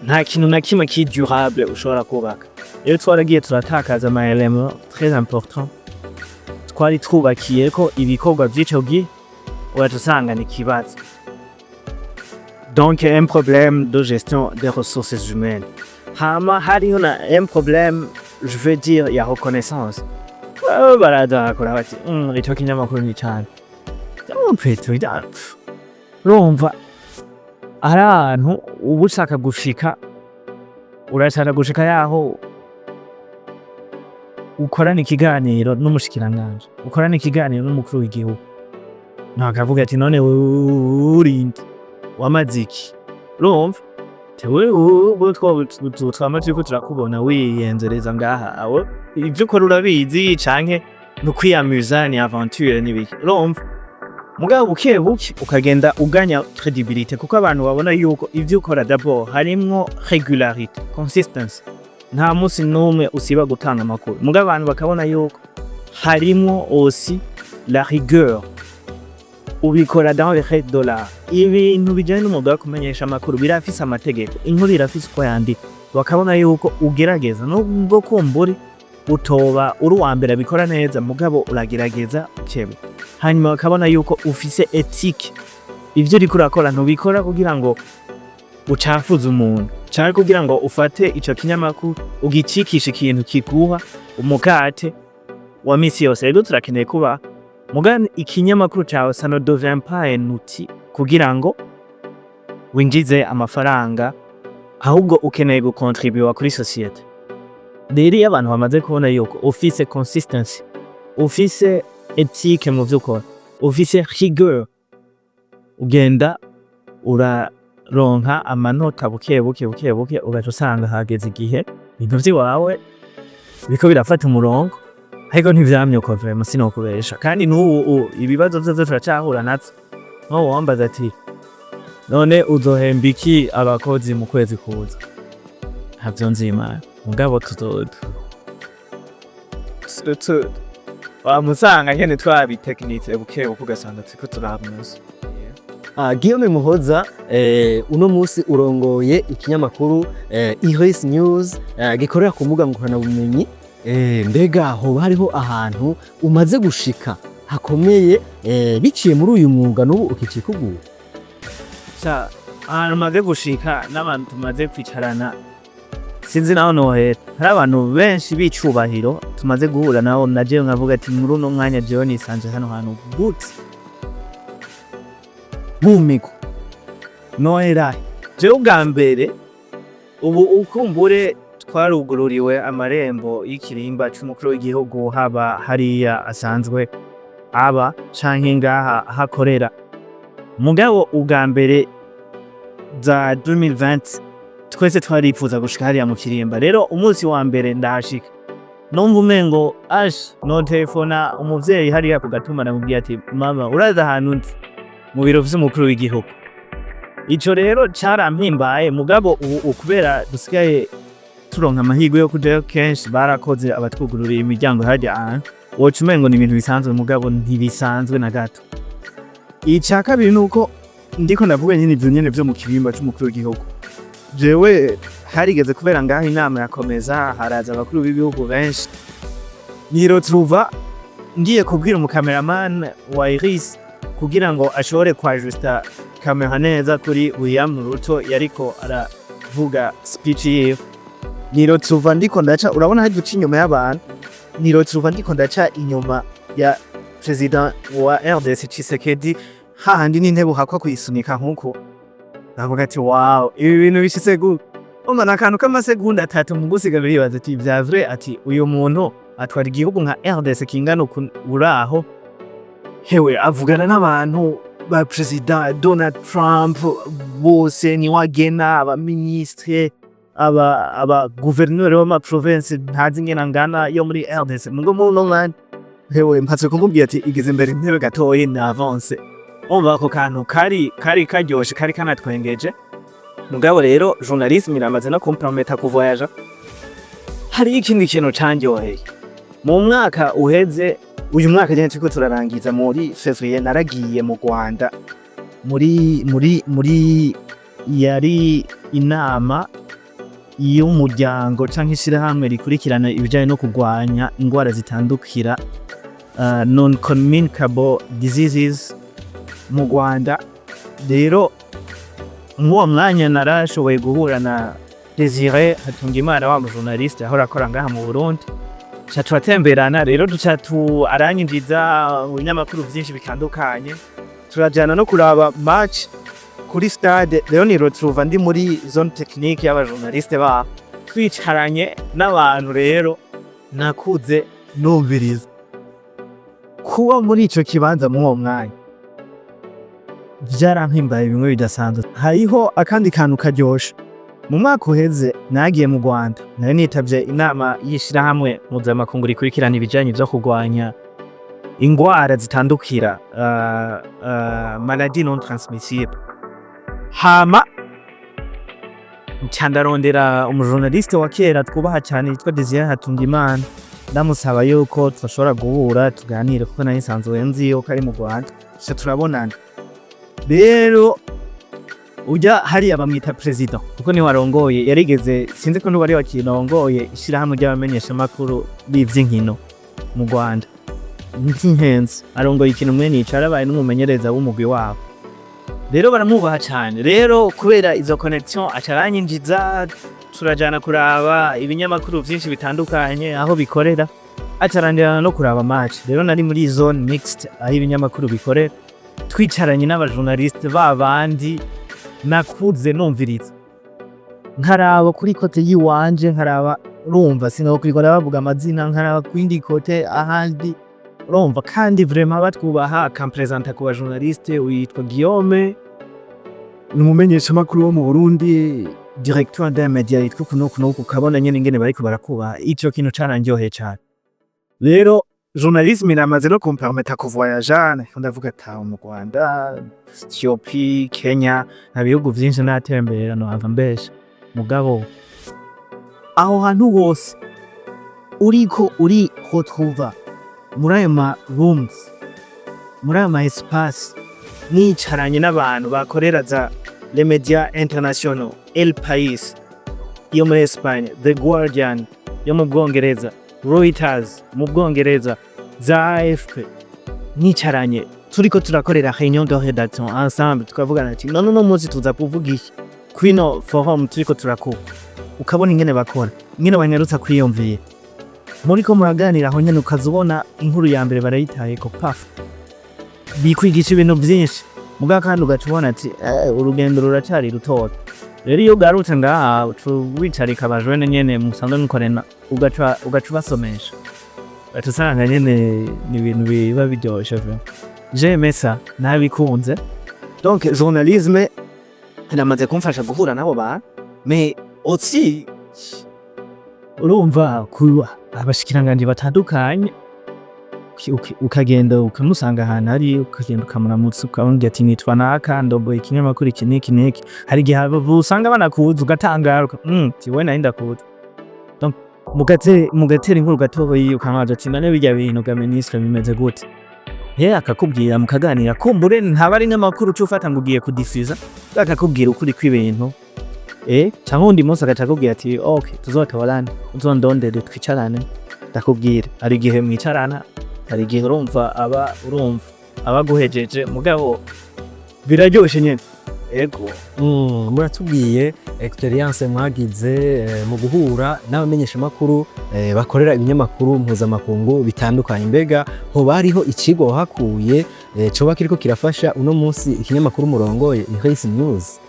nta kintu na kimwe ki durable ushobora kubaka. Rero twaragiye turatakaza ama éléments très important twari twubakiyeko ibikorwa vy'ico gihe, ugaca usanga ni ikibazo. Donc un problème de gestion des ressources humaines. Hama hariho na un problème, je veux dire, ya reconnaissance. Baraza bakora bati: "Ico kinyamakuru ni cane." Urumva hari ahantu uba ushaka gushika, urashaka gushika yaho ukorana ikiganiro n'umushikiranganji, ukorana ikiganiro n'umukuru w'igihugu, akavuga ati: "None urinde wamaze iki?" Urumva wewe twama turiko turakubona wiyenzereza ngaha, aho ivyo ukora urabizi, canke ni ukwiyamuza, ni aventure, n'ibiki? Urumva mugabo buke buke ukagenda uganya crédibilité, kuko abantu babona yuko ivyo ukora d'abord harimwo régularité, consistency, nta musi n'umwe usiba gutanga amakuru. Mugabo abantu bakabona yuko harimwo aussi la rigueur, ubikora dans les règles de l'art. Ibintu bijanye n'umwuga wo kumenyesha amakuru birafise amategeko, inkuru irafise uko yandika, bakabona yuko ugerageza, nubwo kumburi utoba uri uwa mbere abikora neza, mugabo uragerageza bukebuke. Hanyuma bakabona yuko ufise éthique, ivyo uriko urakora ntubikora kugira ngo ucafuze umuntu canke kugira ngo ufate ico kinyamakuru ugicikishe ikintu kiguha umukate wa misi yose. Rero turakeneye kuba muga ikinyamakuru cawe, ça ne devient pas un outil kugira ngo Winjize amafaranga, ahubwo ukeneye gukontribuwa kuri société. Rero iyo abantu bamaze kubona yuko ufise consistency, ufise éthique mu vyo ukora, ufise rigueur, ugenda uraronka amanota buke buke buke buke, ugaca usanga hageze igihe ibintu vy'iwawe biriko birafata umurongo. Ariko ntivyamye uko, vraiment, sinokubesha. Kandi n'ubu ibibazo vyose turacahura navyo. Nk'ubu wambaza ati: "None uzohemba iki abakozi mu kwezi kuza?" Ntavyo nzi man, mugabo tuzo wamusanga nyene twabitekinitse buke buke, ugasanga turiko turamuza. Guillaume Muhoza, uno musi urongoye ikinyamakuru Iris News gikorera ku mbuga ngurukanabumenyi. Mbega hoba hariho ahantu umaze gushika hakomeye biciye muri uyu mwuga n'ubu ukicikugura? Sha, ahantu maze gushika n'abantu tumaze kwicarana, sinzi naho nohera. Hari abantu benshi b'icubahiro tumaze guhura nabo, na jewe nkavuga ati: "Muri uno mwanya jewe nisanze hano hantu gute?" Nkumigwa nohera. Jewe ubwa mbere, ubu ukumbure twarugururiwe amarembo y'ikirimba c'umukuru w'igihugu, haba hariya asanzwe aba canke ngaha ahakorera. Mugabo ubwa mbere za 2020 twese twarifuza gushika hariya mu kirimba. Rero umunsi wa mbere ndahashika, numva umengo ash notelefona umuvyeyi hariya ku gatumba, namubwiye ati: "Mama, urazi ahantu ndi? Mu biro vy'umukuru w'igihugu." Ico rero carampimbaye. Mugabo ubu kubera dusigaye turonka amahirwe yo kujayo kenshi, barakoze abatwugururiye imiryango harya ahantu, woca umengo ni ibintu bisanzwe, mugabo ntibisanzwe na gato. Ica kabiri nuko ndiko ndavuga nyene ivyo nyene vyo mu kirimba c'umukuru w'igihugu. Jewe harigeze kubera ngaho inama ya COMESA, haraza abakuru b'ibihugu benshi. Nirotuva ngiye kubwira umukameramani wa Iris kugira ngo ashobore kwajusta kamera neza kuri William Ruto yariko aravuga speech yiwe. Nirotuva ndiko ndaca, urabona hari guca inyuma y'abantu, nirotuva ndiko ndaca inyuma ya president wa RDC Tshisekedi, hahandi n'intebe uhakwa kuyisunika nkuko. Ndavuga ati: "Wow, ibi bintu bishitse gute?" Umva, n'akantu k'amasegonda 3 mu gusiga biribaza ati: "Vya vrai?" Ati: "Uyu muntu atwara igihugu nka RDC kingana uku, uraho hewe avugana n'abantu ba president Donald Trump bose, niwe agena abaministre, aba guverineri w'ama province ntazi ingene angana yo muri RDC." Mugo muri uno mwanya hewe mpatse kumubwira ati: "Igeze imbere intebe gatoyi na avance." Umva, ako kantu kari karyoshe, kari kanatwengeje. Mugabo rero journalisme iramaze no kumpermeta kuvoyaja. Hariho ikindi kintu canryoheye mu mwaka uheze, uyu mwaka nyene turiko turarangiza, muri février naragiye mu Rwanda muri yari inama y'umuryango canke ishirahamwe rikurikirana ibijanye no kurwanya ingwara zitandukira, non communicable diseases mu Rwanda. Rero mw'uwo mwanya narashoboye guhura na Desire Hatungimana, wa mujournaliste ahora akora ngaha mu Burundi, ca turatemberana. Rero duca tu aranyinjiza mu binyamakuru vyinshi bitandukanye, turajana no kuraba match kuri stade. Rero niretrouva ndi muri zone technique y'abajournaliste baho, twicaranye n'abantu rero nakuze numviriza. Kuba muri ico kibanza muri uwo mwanya vyarampimbaye bimwe bidasanzwe. Hariho akandi kantu karyoshe: mu mwaka uheze nagiye mu Rwanda, nari nitavye inama y'ishirahamwe mpuzamakungu rikurikirana ibijanye vyo kurwanya ingwara zitandukira, maladie non transmissible. Hama nca ndarondera umujournaliste wa kera twubaha cane yitwa Desire Hatungimana, ndamusaba yuko twashobora guhura tuganire, kuko nari nsanzwe nzi yuko ari mu Rwanda. Duca turabonana. Rero urya hariya bamwita president, kuko niwe arongoye, yarigeze, sinzi ko nubu ari wakirongoye, ishirahamwe ry'abamenyeshamakuru b'ivy'inkino mu Rwanda. Ntihenze, arongoye ikintu mwene ico, yarabaye n'umumenyereza w'umugwi wabo. Rero baramwubaha cane. Rero kubera izo connection aca aranyinjiza, turajana kuraba ibinyamakuru vyinshi bitandukanye aho bikorera, aca aranjana no kuraba match. Rero nari muri zone mixte aho ibinyamakuru bikorera, twicaranye n'abajournaliste babandi Nakuze numviriza, nkaraba kuri côté yiwanje, nkaraba, urumva, sinokwirwa ndabavuga amazina, nkaraba kuyindi côté ahandi, urumva, kandi vraiment batwubaha. Akampresenta ku ba journaliste: "Witwa Guillaume, ni umumenyeshamakuru wo mu Burundi, directeur d'un média yitwa uku n'uku n'uku." Ukabona nyene ingene bariko barakubaha. Ico kintu carandyoheye cane. Rero journalisme iramaze no kumpermeta kuvoyaja. Ndavuga ati mu Rwanda, Ethiopie, Kenya, nta bihugu vyinshi natembera nohava mbesha, mugabo aho hantu hose uriko uri retrouva muri ayo ma rooms, muri ayo ma espace, mwicaranye n'abantu bakorera za les médias internationaux, El País yo muri Espagne, The Guardian yo mu Bwongereza, Reuters mu Bwongereza, za AFP, mwicaranye turiko turakorera réunion de rédaction ensemble, tukavugana ati: "None uno munsi tuza kuvuga iki kwino forum turiko turakora?" Ukabona ingene bakora, ingene banyarutsa kwiyumvira, muriko muraganira aho nyene, ukaza ubona inkuru ya mbere barayitayeko, paf. Bikwigisha ibintu vyinshi, mugabo kandi ugaca ubona ati urugendo ruracari rutoya. Rero iyo ugarutse ngaha, uca wicarika abajene nyene musanzwe mukorana, ugaca ubasomesha, ugaca usanga nyene ni ibintu biba biryoshe. Vraiment, j'aime ça, nabikunze. Donc journalisme iramaze kumfasha guhura n'abo bantu, mais aussi, urumva, ku abashikiranganji batandukanye, ukagenda ukamusanga ahantu ari, ukagenda ukamuramutsa, ukamubwira ati: "Nitwa naka, ndongoye ikinyamakuru iki n'iki n'iki." Hari igihe usanga banakuzi, ugatangara, ti we nari ndakuzi. Donc mugatera inkuru gatoyi, ukamubaza ati: "None birya bintu ga ministre bimeze gute?" Ye akakubwira, mukaganira. Kumbure ntaba ari n'amakuru uca ufata ngo ugiye kudifuza, akakubwira ukuri kw'ibintu, canke uwundi munsi agaca akubwira ati: "Ok, tuzotabarane, uzondondere twicarane ndakubwira." Hari igihe mwicarana, hari igihe urumva aba, urumva, aba aguhejeje, mugabo biraryoshe nyene, ego. Muratubwiye expérience mwagize mu guhura n'abamenyeshamakuru bakorera ibinyamakuru mpuzamakungu bitandukanye. Mbega hoba hariho icigwa wahakuye coba kiriko kirafasha uno munsi ikinyamakuru murongoye, Iris News?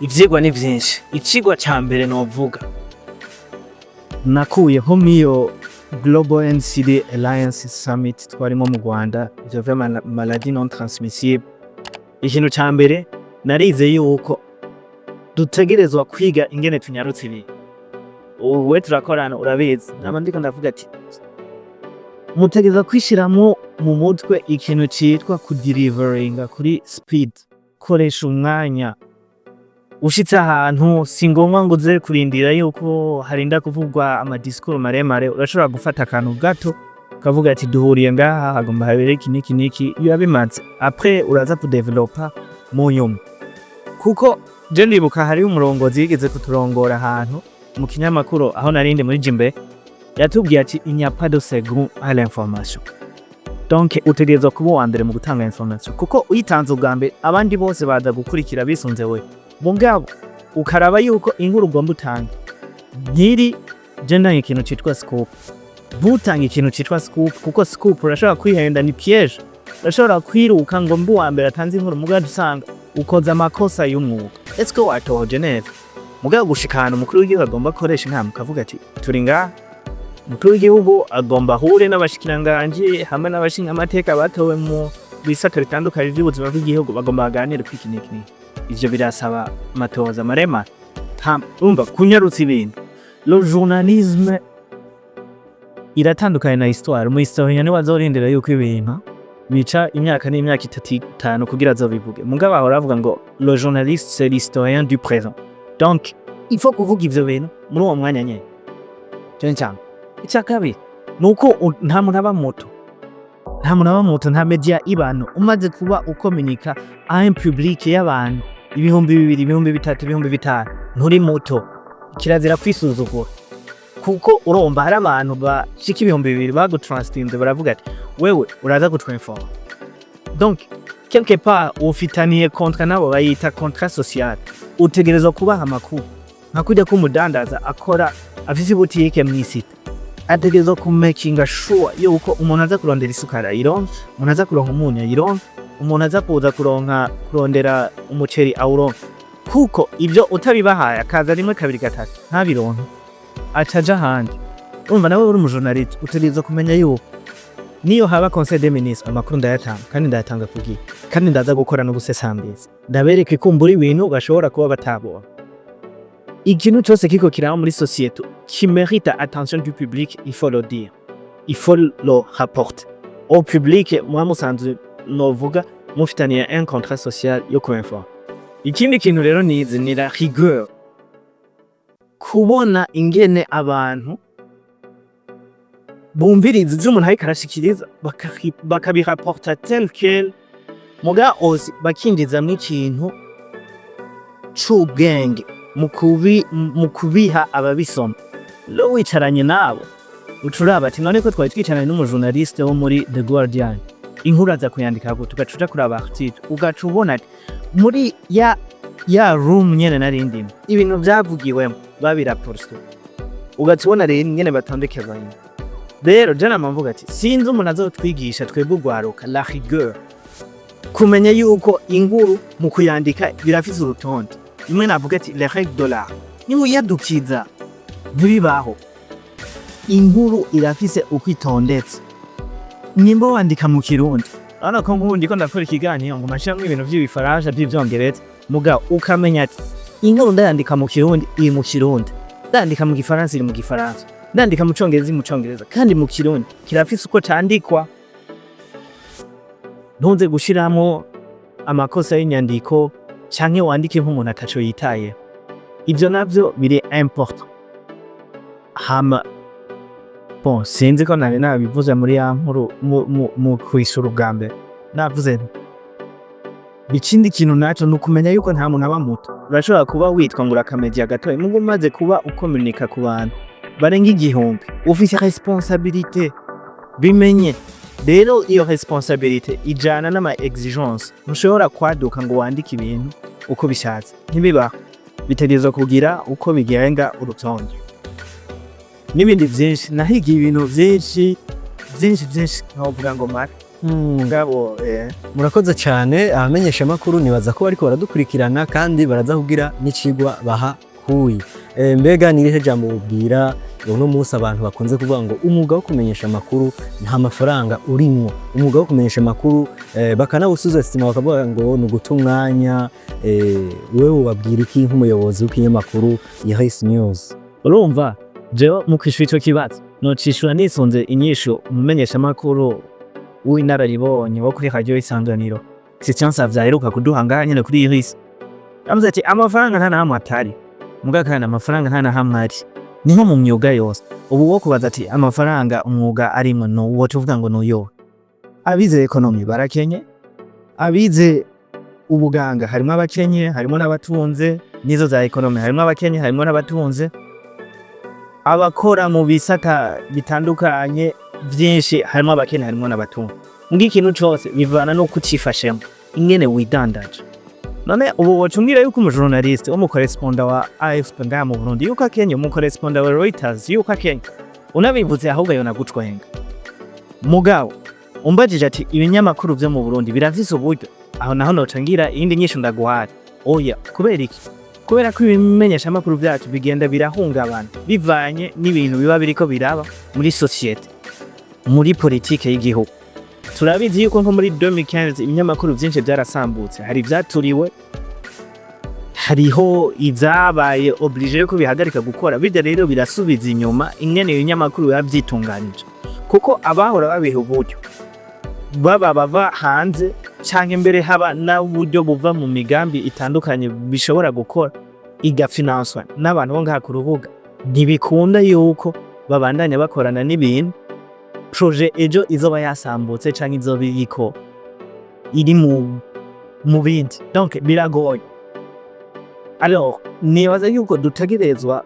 Ivyigwa ni vyinshi. Icigwa ca mbere novuga nakuye nko mw'iyo Global NCD Alliance Summit twarimo mu Rwanda, ivyo vy'ama maladie non transmissible, ikintu ca mbere narize yuko dutegerezwa kwiga ingene tunyarutsa ibintu. Uwe turakorana, urabizi, nama ndiko ndavuga ati mutegerezwa kwishiramwo mu mutwe ikintu citwa kudeliveringa kuri speed. Koresha umwanya. Ushitse ahantu, si ngombwa ngo uze kurindira yuko harinda kuvugwa ama discours maremare. Urashobora gufata akantu gato ukavuga ati: "Duhuriye ngaha, hagomba habere iki n'iki n'iki." Biba bimaze, après uraza kudevelopa mu nyuma. Kuko je ndibuka hariho umurongozi yigeze kuturongora ahantu mu kinyamakuru aho narindi muri Jimbe, yatubwiye ati: "Il n'y a pas de second à l'information." Donc utegerezwa kuba uwa mbere mu gutanga information, kuko uyitanze ubwa mbere, abandi bose baza gukurikira bisunze we. Mugabo ukaraba yuko inkuru ugomba utange nkiri je ntanga ikintu citwa scoop, ntutange ikintu citwa scoop, kuko scoop urashobora kwihenda, ni piège. Urashobora kwiruka ngo mbe uwa mbere atanze inkuru, mugabo usanga ukoze amakosa y'umwuga. Est-ce que watohoje neza? Mugabo gushika ahantu umukuru w'igihugu agomba gukoresha inama, ukavuga ati: "Turi ngaha, umukuru w'igihugu agomba ahure n'abashikiranganji hamwe n'abashingamateka batowe mu bisata bitandukanye vy'ubuzima bw'igihugu, bagomba baganire kuri iki n'iki n'iki." Ivyo birasaba amatohoza maremare. Urumva, kunyarutsa ibintu. Le journalisme iratandukanye na histoire. Umu historien niwe azorindira yuko ibintu bica imyaka n'imyaka itatu, itanu kugira azobivuge. Mugabo bahora bavuga ngo: "Le journaliste, c'est l'historien du présent." Donc il faut kuvuga ivyo bintu muri uwo mwanya nyene. Ico ni icambere. Ica kabiri nuko nta muntu aba muto, nta muntu aba muto, nta media ibano. Umaze kuba ukominika à un public y'abantu 2000, 3000, 5000, nturi muto. Kirazira kwisuzugura, kuko urumva hari abantu bashika 2000 bagutrustinze, baravuga ati: "Wewe uraza kutwinforma." Donc quelque part ufitaniye contrat nabo, bayita contrat social. Utegerezwa kubaha amakuru, nka kurya ko umudandaza akora afise ibutike mw'isite, ategerezwa kumakinga sure yuko umuntu aza kurondera isukari ayironka, umuntu aza kuronka umunyu ayironka, umuntu aza kuza kuronka kurondera umuceri awuronka. Kuko ibyo utabibahaye, akaza rimwe, kabiri, gatatu, ntabironke, aca aja ahandi. Urumva nawe uri umujournaliste, utegerezwa kumenya yuko niyo haba conseil des ministres, amakuru ndayatanga kandi ndayatanga ku gihe, kandi ndaza gukora n'ubusesambizi, ndabereka ikumbura ibintu bashobora kuba batabona. Ikintu cyose kiko kiraba muri société qui mérite attention du public, il faut le dire, il faut le rapporter au public. Muba musanzwe, novuga, mufitaniye un contrat social yo kuinforma. Ikindi kintu rero nize ni la rigueur, kubona ingene abantu bumviriza ivyo umuntu ariko arashikiriza, bakabiraporta tel quel, muga aussi bakinjizamwo ikintu c'ubwenge mu kubiha ababisoma. Rero wicaranye nabo, uca uraba ati: "None ko twari twicaranye n'umujournaliste wo muri The Guardian, inkuru aza kuyandika gute?" Ugaca uja kuraba article, ugaca ubona ati muri ya room nyene nari ndimo, ibintu vyavugiwemo babiraporse. Ugaca ubona rero ingene batondeka abantu. Rero je nama mvuga ati sinzi umuntu azotwigisha twebwe urwaruka la rigueur, kumenya yuko inkuru mu kuyandika birafise urutonde. Imwe navuga ati les règles de l'art, nimuyadukiza ntibibaho. Inkuru irafise uko itondetse. Nimba wandika mu Kirundi, urabona ko nk'ubu ndiko ndakora ikiganiro ngo mashiramwo ibintu vy'ibifaransa, vy'ivyongereza, mugabo ukamenya ati inkuru ndayandika mu Kirundi iri mu Kirundi, ndandika mu Gifaransa iri mu Gifaransa, ndandika mu Congereza iri mu Congereza, kandi mu Kirundi kirafise uko candikwa. Ntuze gushiramwo amakosa y'inyandiko canke wandike nk'umuntu ataco yitayeho. Ivyo navyo biri important. Hama bon, sinzi ko nari nabivuze muri ya nkuru mu kwishura ubwa mbere. Navuze nti ikindi kintu naco ni ukumenya yuko nta muntu aba muto. Urashobora kuba witwa ngo uri akamedia gatoyi, muga umaze kuba ukomunika ku bantu barenga 1000, ufise responsabilité. Bimenye rero, iyo responsabilité ijana n'ama exigence. Ntushobora kwaduka ngo wandike ibintu uko bishatse, ntibibaho. Bitegerezwa kugira uko bigenga, urutonde n'ibindi vyinshi. Nahigiye ibintu vyinshi vyinshi vyinshi, ntovuga ngo mare, mugabo Murakoze cyane. Abamenyesha makuru nibaza ko bariko baradukurikirana kandi baraza kugira n'icigwa bahakuye. Mbega ni irihe jambo ubwira uno munsi abantu bakunze kuvuga ngo umwuga wo kumenyesha amakuru nta mafaranga urimwo, umwuga wo kumenyesha amakuru bakanawusuzestima, bakavuga ngo ni uguta umwanya? Wewe ubabwira iki nk'umuyobozi w'ikinyamakuru Iris News? Urumva jewe mu kwishura ico kibazo, nocishura nisunze inyishu umumenyeshamakuru w'inararibonye wo kuri Radio Isanganiro, Christian Savye, aheruka kuduha ngaha nyene kuri Iris. Yavuze ati amafaranga nta nahamwe atari, muga kandi amafaranga nta nahamwe ari. Ni nko mu myuga yose. Ubu wo kubaza ati amafaranga umwuga arimwo, no woca uvuga ngo nuyo. Abize économie barakenye, abize ubuganga harimwo abakenye, harimwo n'abatunze, n'izo za économie harimwo abakenye, harimwo n'abatunze, abakora mu bisata bitandukanye vyinshi harimwo abakene, harimwo n'abatunze. Muga ikintu cose bivana nuko ucifashemwo, ingene widandaje. None ubu woca umbwira yuko umujournaliste w'umucorrespondant wa AFP ngaha mu Burundi yuko akenye, umucorrespondant wa Reuters yuko akenye? Unabivuze ahubwo yonagutwenga. Mugabo umbajije ati ibinyamakuru vyo mu Burundi birafise uburyo, aho naho noca ngira iyindi nyishu ndaguhaye: oya. Kubera iki? Kubera ko ibimenyeshamakuru vyacu bigenda birahungabana bivanye n'ibintu biba biriko biraba muri société, muri politike y'igihugu. Turabizi yuko nko muri 2015 ibinyamakuru vyinshi vyarasambutse, hari ivyaturiwe, hariho izabaye obligé yuko bihagarika gukora. Birya rero birasubiza inyuma ingene ibinyamakuru biba vyitunganije, kuko abahora babiha uburyo baba bava hanze, canke mbere haba n'uburyo buva mu migambi itandukanye bishobora gukora igafinanswa n'abantu bo ngaha ku rubuga, ntibikunda yuko babandanya bakorana n'ibintu projet ejo izoba yasambutse canke izoba iriko iri mu bindi. Donc biragoye. Alors nibaza yuko dutegerezwa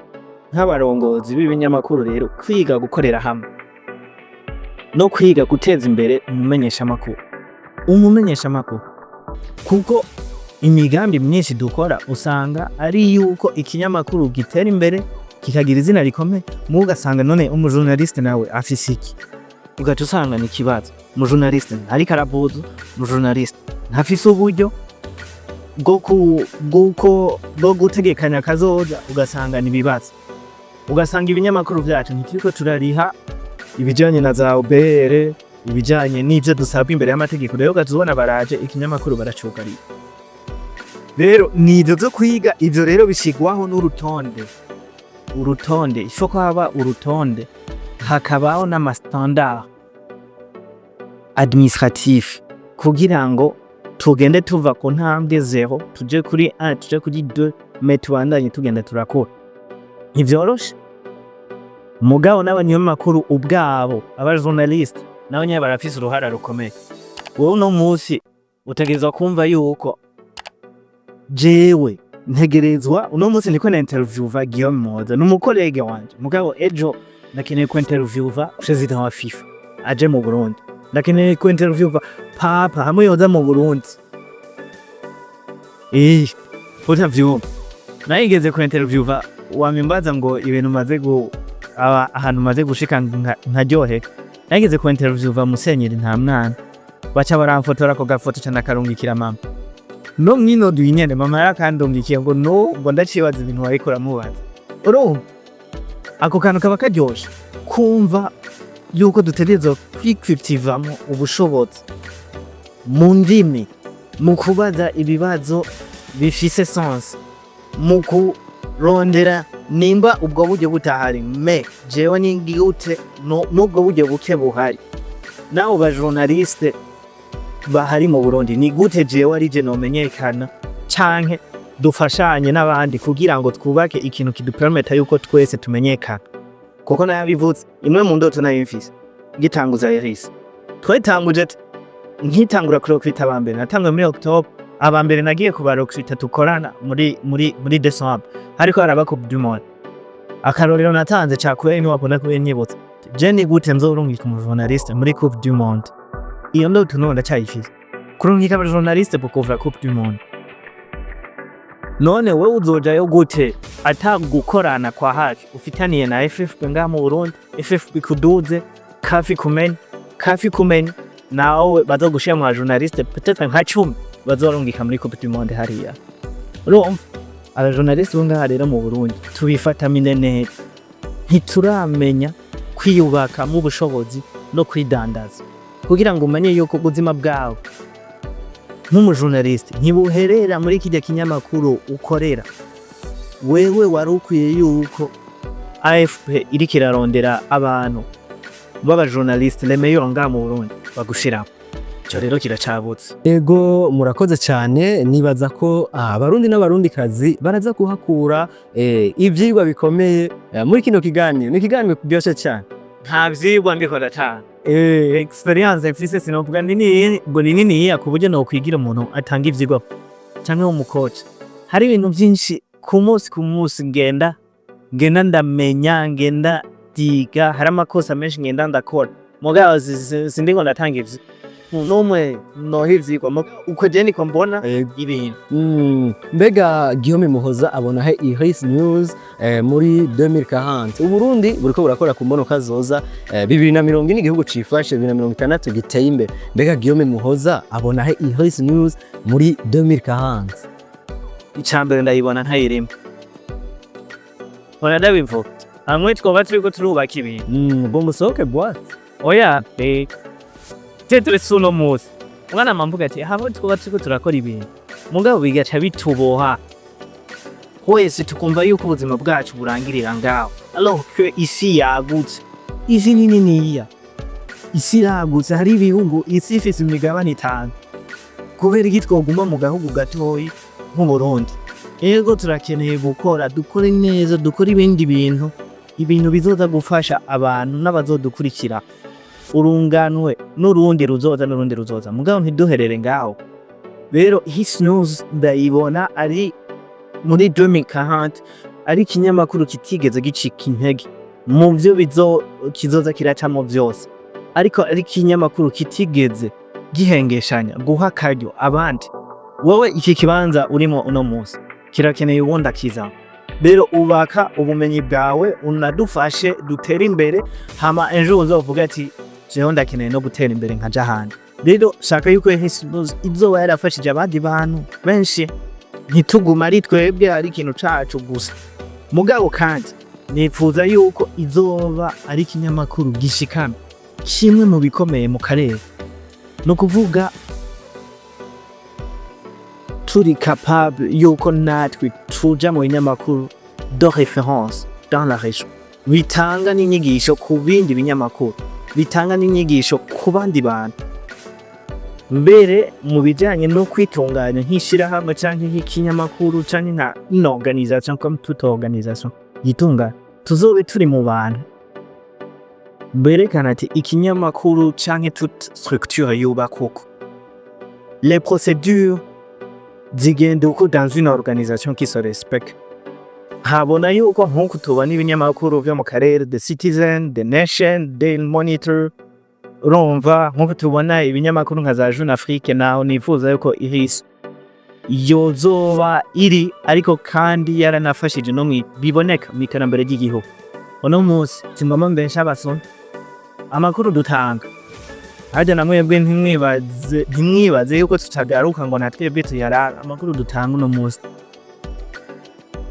nk'abarongozi b'ibinyamakuru rero kwiga gukorera hamwe no kwiga guteza imbere umumenyeshamakuru, kuko imigambi myinshi dukora usanga ari yuko ikinyamakuru gitera imbere, kikagira izina rikomeye, muga ugasanga none umujournaliste nawe afise iki? Ugaca usanga ni ikibazo. Umujournaliste ntariko aravuza, umujournaliste ntafise uburyo. bwo gutegekanya kazoza. Ugasanga ni ibibazo, ugasanga ibinyamakuru vyacu ntituriko turariha ibijanye na za OBR, ibijanye n'ivyo dusabwa imbere y'amategeko. Rero ukazubona baraje, ikinyamakuru baracugariye. Rero ni ivyo vyo kwiga, ivyo rero bishigwaho n'urutonde. Urutonde, ifo ko haba urutonde, hakabaho n'ama standard administratif kugira ngo tugende tuva ku ntambwe 0 tuje kuri 1, tuje kuri 2, mais tubandanye tugenda turakura. Ntivyoroshe, mugabo n'abanyamakuru ubwabo, aba journaliste nabo nyene barafise uruhara rukomeye. Wowe uno munsi utegerezwa kumva yuko jewe ntegerezwa, uno munsi ndiko na interviewa Guillaume Muhoza, ni umu collègue wanje, mugabo ejo ndakeneye ku interviewa président wa FIFA aje mu Burundi, ndakeneye ku interviewa papa hamwe yoza mu Burundi. Utavyumva, nayigeze ku interviewa wamimbaza ngo ibintu maze gu aba ahantu maze gushika nkaryohe. Nayigeze ku interviewa Musenyeri nta mwana, baca baramfotora ako gafoto ca ndakarungikira mama. No mwino nyene mama yarakandungikiye ngo no ngo ndacibaza ibintu wariko uramubaza. Urumva ako kantu kaba karyoshe, kumva yuko dutegerezwa kwikwiptivamo ubushobozi mu ndimi, mu kubaza ibibazo bifise sens, mu kurondera nimba ubwo buryo butahari. Mais jewe ningute n'ubwo buryo buke buhari, n'abo ba journaliste bahari mu Burundi, ni gute jewe ari je nomenyekana, canke dufashanye n'abandi kugira ngo twubake ikintu kidupermeta yuko twese tumenyekana? Kuko nabivuze, imwe mu ndoto nayo mfise ngitanguza Iris, twetanguje nkitangura kurecruta abambere, natanguye muri October, abambere nagiye kubarecruta tukorana muri December, hariko haraba Coupe du Monde. Akarorero natanze cakubera ntiwakunda kubinyibutsa, je ni gute nzorungika umu journaliste muri Coupe du Monde? Iyo ndoto n'ubu ndacyayifise, kurungika aba journaliste pour couvrir Coupe du Monde. None wewe uzojayo gute ata gukorana kwa hafi ufitaniye na FFB ngaha mu Burundi? FFB kuduze kafi kumenya, kafi kumenya nawe bazogushira mu journaliste peut-être nka 10 bazorungika muri Coupe du Monde hariya. Urumva aba journaliste bo ngaha rero mu Burundi tubifata minenere, ntituramenya kwiyubakamo ubushobozi no kwidandaza, kugira ngo umenye yuko ubuzima bwawe nk'umujournaliste ntibuherera muri kirya kinyamakuru ukorera. Wewe wari ukwiye yuko AFP iriko irarondera abantu b'abajournaliste les meilleurs ngaha mu Burundi, bagushiramo. Ico rero kiracabutse. Ego, murakoze cyane. Nibaza ko abarundi n'abarundikazi baraza kuhakura ivyigwa bikomeye muri kino kiganiro. Ni ikiganiro kiryoshe cyane. Nta vyigwa ndiko ndatanga, experience mfise sinovuga nini ngo ni niniya ku buryo nokwigira umuntu atanga ivyigwa canke w'umukoca. Hari ibintu vyinshi ku munsi ku munsi ngenda ndamenya, ngenda ndiga. Hari amakosa menshi ngenda ndakora, mugabo sindiko ndatanga ivyo n'umwe noha ivyigwa. Uko je niko mbona ibintu. Mbega Guillaume Muhoza abona he Iris News muri 2040? Uburundi buriko burakora ku mbono kazoza 2040, igihugu cifashe, 2060 giteye imbere. Mbega Guillaume Muhoza abona he Iris News muri 2040? Icambere, ndayibona ntayirimo, mpora ndabivuga, hamwe twoba turiko turubaka ibintu. Bo musohoke boîte. Oya, te uno musi umwana mamvuga ati hamwe twoba turiko turakora ibintu, mugabo bigaca bituboha twese, tukumva yuko ubuzima bwacu burangirira ngaho, alors que isi yagutse, isi ni niniya, isi iragutse, hari ibihugu, isi ifise imigabane itanu. Kubera iki twoguma mu gahugu gatoyi nk'Uburundi? Ego, turakeneye gukora, dukore neza, dukore ibindi bintu, ibintu bizoza gufasha abantu n'abazodukurikira, urunganwe n'urundi ruzoza n'urundi ruzoza, mugabo ntiduherere ngaho. Rero Iris News ndayibona ari muri 2040 ari ikinyamakuru kitigeze gicika intege mu vyo bizo kizoza kiracamo vyose, ariko ari ikinyamakuru kitigeze gihengeshanya guha akaryo abandi. Wowe iki kibanza urimo uno munsi kirakeneye uwundi akizamo. Rero ubaka ubumenyi bwawe, unadufashe dutere imbere, hama ejo uzovuga ati jewe ndakeneye no gutera imbere nkaja ahandi. Rero shaka yuko Iris News izoba yarafashije abandi bantu benshi, ntituguma ari twebwe, ari ikintu cacu gusa. Mugabo kandi nifuza yuko izoba ari ikinyamakuru gishikana kimwe mu bikomeye mu karere, ni ukuvuga turi capable yuko natwe tuja mu binyamakuru de référence dans la région, bitanga n'inyigisho ku bindi binyamakuru, bitanga n'inyigisho ku bandi bantu, mbere mu bijanye no kwitunganya nk'ishirahamwe canke nk'ikinyamakuru canke nka une organisation, comme toute organisation yitunganya, tuzobe turi mu bantu berekana ati ikinyamakuru canke toute structure yubakwa uko, les procédures zigenda uko dans une organisation qui se respecte. Nkabona yuko nk'uku tubona ibinyamakuru vyo mu karere, The Citizen, The Nation, Daily Monitor, urumva nk'uko tubona ibinyamakuru nka za Jeune Afrique, naho nifuza yuko Iris yozoba iri, ariko kandi yaranafashije no biboneka mu iterambere ry'igihugu. Uno munsi singomba mbesha abasomyi, amakuru dutanga harya na mwebwe ntimwibaze yuko tutagaruka ngo na twebwe tuyarara. Amakuru dutanga uno munsi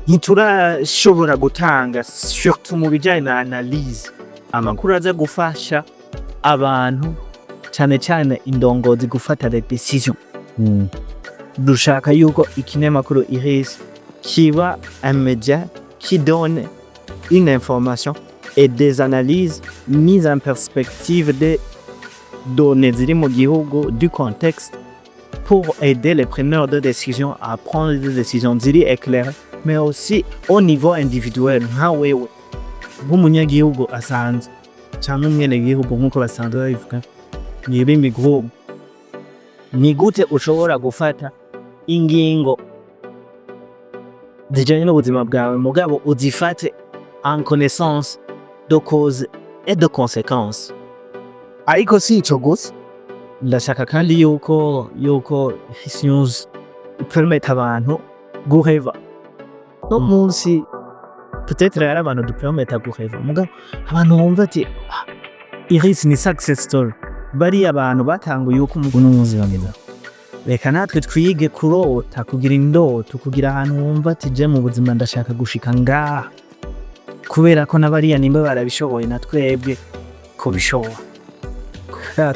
ntiturashobora gutanga, surtout mu bijanye na analyse, amakuru aza gufasha abantu, cane cane indongozi, gufata les décisions. Dushaka yuko ikinyamakuru Iris kiba un média qui donne une information et des analyses mises en perspective des données ziri mu gihugu, du contexte, pour aider les preneurs de décisions à prendre des décisions ziri éclairées, mais aussi au niveau individuel, nka wewe nk'umunyagihugu asanzwe cyangwa umwenegihugu nk'uko basanzwe babivuga mu rurimi rw'ubu. Ni gute ushobora gufata ingingo zijanye n'ubuzima bwawe, mugabo uzifate en connaissance de cause et de conséquences? Ariko si ico gusa, ndashaka kandi yuko Iris News ipermeta abantu guheva. No munsi peut-être hari abantu dupermeta guheva, mugabo abantu bumva ati: "Ah, Iris ni success story, bariya abantu batanguye uko uno munsi bameze, reka natwe twige kurota, kugira indoto, kugira ahantu wumva ati je mu buzima ndashaka gushika ngaha, kubera ko n'abariya nimba barabishoboye, na twebwe kubishobora."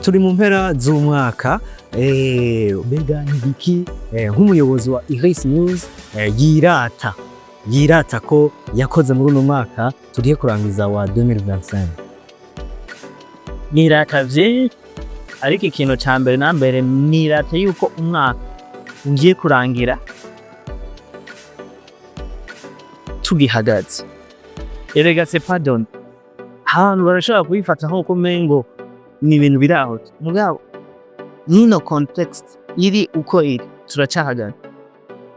Turi mu mpera z'umwaka. Mbega ni nk'umuyobozi wa Iris News yirata ko yakoze muri uno mwaka tugiye kurangiza wa 2025? Nirata vyinshi, ariko ikintu ca mbere na mbere nirata yuko umwaka ugiye kurangira tugihagaze. Erega c'est pas donné, abantu barashobora kubifata nk'uko umengo ni ibintu biri aho, mugabo nino contexte iri uko iri, turacahagaze.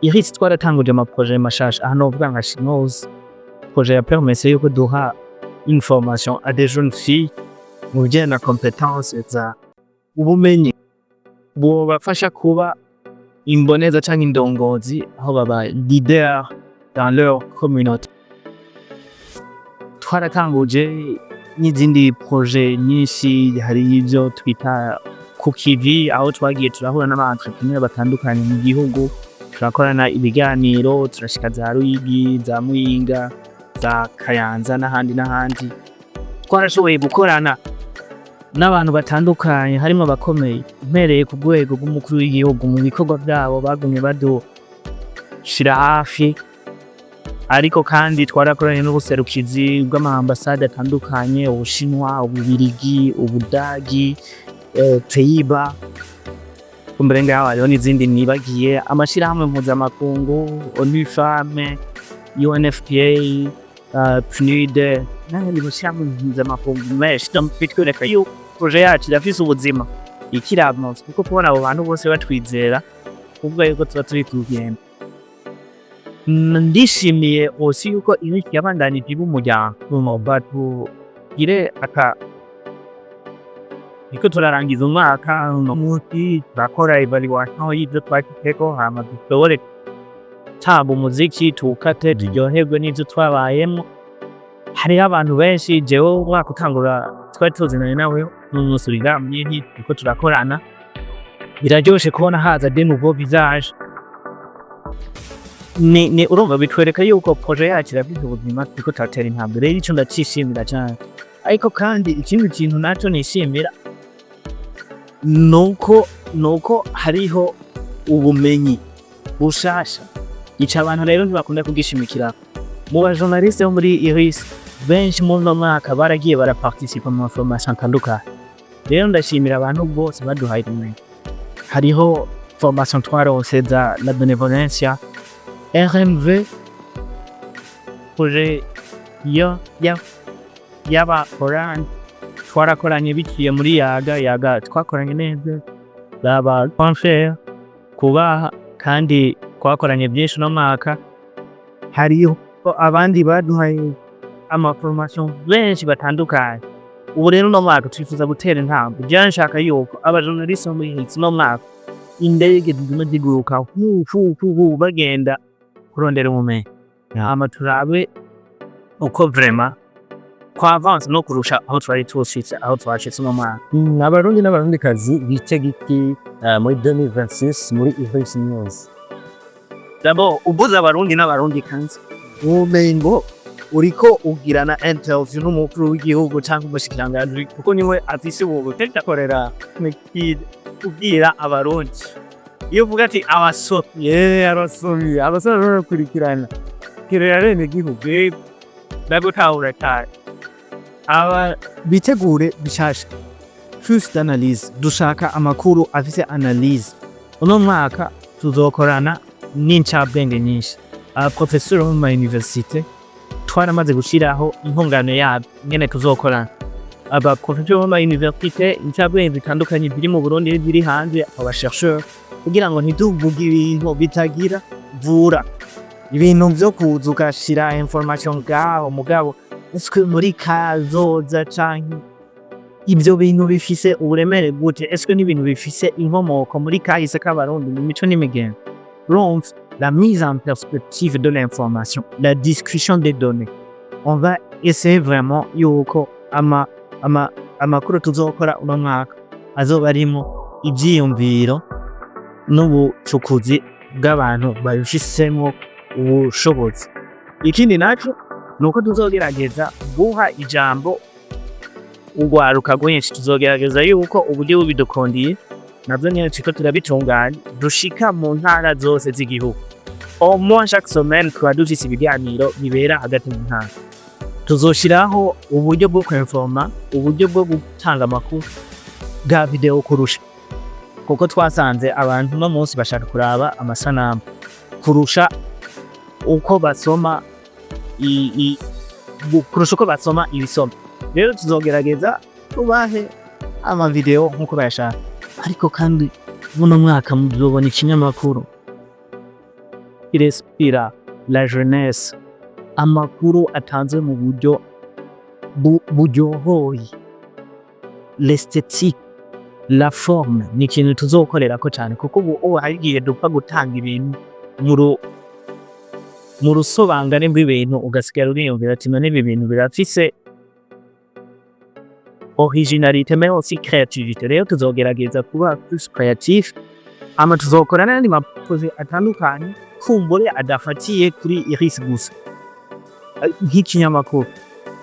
Iris twaratanguje ama projets mashasha. Aha novuga nka Shinoz, projet ya permise yuko duha une formation à des jeunes filles mu bijyanye na compétences za ubumenyi bubafasha kuba imboneza canke indongozi, aho baba leader dans leur communauté. Twaratanguje n'izindi projet nyinshi, hari ibyo twita ku kivi, aho twagiye turahura n'aba entrepreneur batandukanye mu gihugu, turakorana ibiganiro, turashika za Ruyigi, za Muyinga, za Kayanza n'ahandi n'ahandi. Twarashoboye gukorana n'abantu batandukanye, harimo abakomeye, mpereye ku rwego rw'umukuru w'igihugu, mu bikorwa byabo bagumye badushira hafi. Ariko kandi twarakoranye n'ubuserukizi bw'ama ambasade atandukanye: Ubushinwa, Ububirigi, Ubudagi, Pays-Bas, kumbere ngaho hariho n'izindi nibagiye, amashirahamwe mpuzamakungu, ONU Femmes, UNFPA, PNUD n'ayandi mashirahamwe mpuzamakungu menshi. Donc bitwereka yuko projet yacu irafise ubuzima, ikiravanse, kuko kubona abo bantu bose batwizera, kuvuga yuko tuba turi ku rugendo. Ndishimiye aussi yuko Iris yabandanije iba umuryango. Tugire aka niko turarangiza umwaka uno munsi, turakora évaluation y'ivyo twashitseko, hama dushobore gutamba umuziki, tuwukate, turyoherwe n'ivyo twabayemwo. Hariho abantu benshi jewe umwaka utangura twari tuzinanye nawe, n'umunsi uri ngaha turiko turakorana. Biraryoshe kubona haza de nouveaux visages. Ni urumva bitwereka yuko projet yacu irafite ubuzima, turiko turatera intambwe. Rero ico ndacishimira cane. Ariko kandi ikindi kintu naco nishimira nuko hariho ubumenyi bushasha. Ico abantu rero ntibakunda kugishimikirako. Mu ba journaliste bo muri Iris, benshi muri uno mwaka baragiye baraparticipa mu ma formation atandukanye. Rero ndashimira abantu bose baduhaye ubumenyi. Hariho formation twaronse za la benevolencia, RMV, projet yo ya y'aba Hollande twarakoranye biciye muri Yaga. Yaga twakoranye neza, baba transfert kubaha, kandi twakoranye byinshi uno mwaka. Hariho abandi baduhaye ama formation benshi batandukanye. Ubu rero uno mwaka twifuza gutera intambwe. Jewe nshaka yuko aba journaliste bo muri Iris uno mwaka indege ziguma ziguruka hu hu hu hu, bagenda kurondera ubumenyi, hama turabe uko vraiment twavance no kurusha aho twari tushitse, aho twashitse uno mwaka. Abarundi n'Abarundikazi bitega iki muri 2026 muri Iris News? D'abord, ubuze Abarundi n'Abarundikazi, umengo uriko ugirana interview n'umukuru w'igihugu canke umushikiranganji, kuko niwe afise ubu akorera kubwira Abarundi. Iyo uvuga ati abasomyi, abasomyi, abasomyi barakurikirana kirera bene gihugu. Ndagutahura cane. Aba Bitegure bishasha, plus d'analyse. Dushaka amakuru afise analyse. Uno mwaka tuzokorana n'incabwenge nyinshi, abaprofeseri bo mu ma université. Twaramaze gushiraho intungano yabo ingene tuzokorana, abaprofeseri bo mu ma université, incabwenge zitandukanye ziri mu Burundi n'iziri hanze, aba chercheurs, kugira ngo ntituvuge ibintu bitagira vura, ibintu vyo kuza ugashira information ngaho, mugabo ese muri kazoza canke ivyo bintu bifise uburemere gute? Ese n'ibintu bifise inkomoko muri kahise k'Abarundi, mu mico n'imigenzo? Urumva, la mise en perspective de l'information, la discussion des données, on va essayer vraiment yuko ama amakuru tuzokora uno mwaka azoba arimo ivyiyumviro n'ubucukuzi bw'abantu babifisemo ubushobozi. Ikindi naco nuko tuzogerageza guha ijambo urwaruka rwinshi. Tuzogerageza yuko uburyo bubidukundiye, navyo nyene turiko turabitunganya, dushika mu ntara zose z'igihugu. Au moins chaque semaine tuba dufise ibiganiro bibera hagati mu ntara. Tuzoshiraho uburyo bwo kwinforma, uburyo bwo gutanga amakuru bwa video kurusha, kuko twasanze abantu uno munsi bashaka kuraba amasanamu kurusha uko basoma kurusha uko basoma ibisoma. Rero tuzogerageza tubahe ama video nkuko bayashaka. Ariko kandi buno mwaka muzobona ikinyamakuru Irespira la jeunesse, amakuru atanzwe mu buryo buryohoye, l'esthétique, la forme ni ikintu tuzokorerako cane, kuko ubu hari igihe dupfa gutanga ibintu mu rusobangane rw'ibintu, ugasigara uriyumvira ati: "None ibi bintu birafise originalité mais aussi créativité?" Rero tuzogerageza kuba plus créatif, hama tuzokora n'ayandi ma projet atandukanye kumbure adafatiye kuri Iris gusa. Nk'ikinyamakuru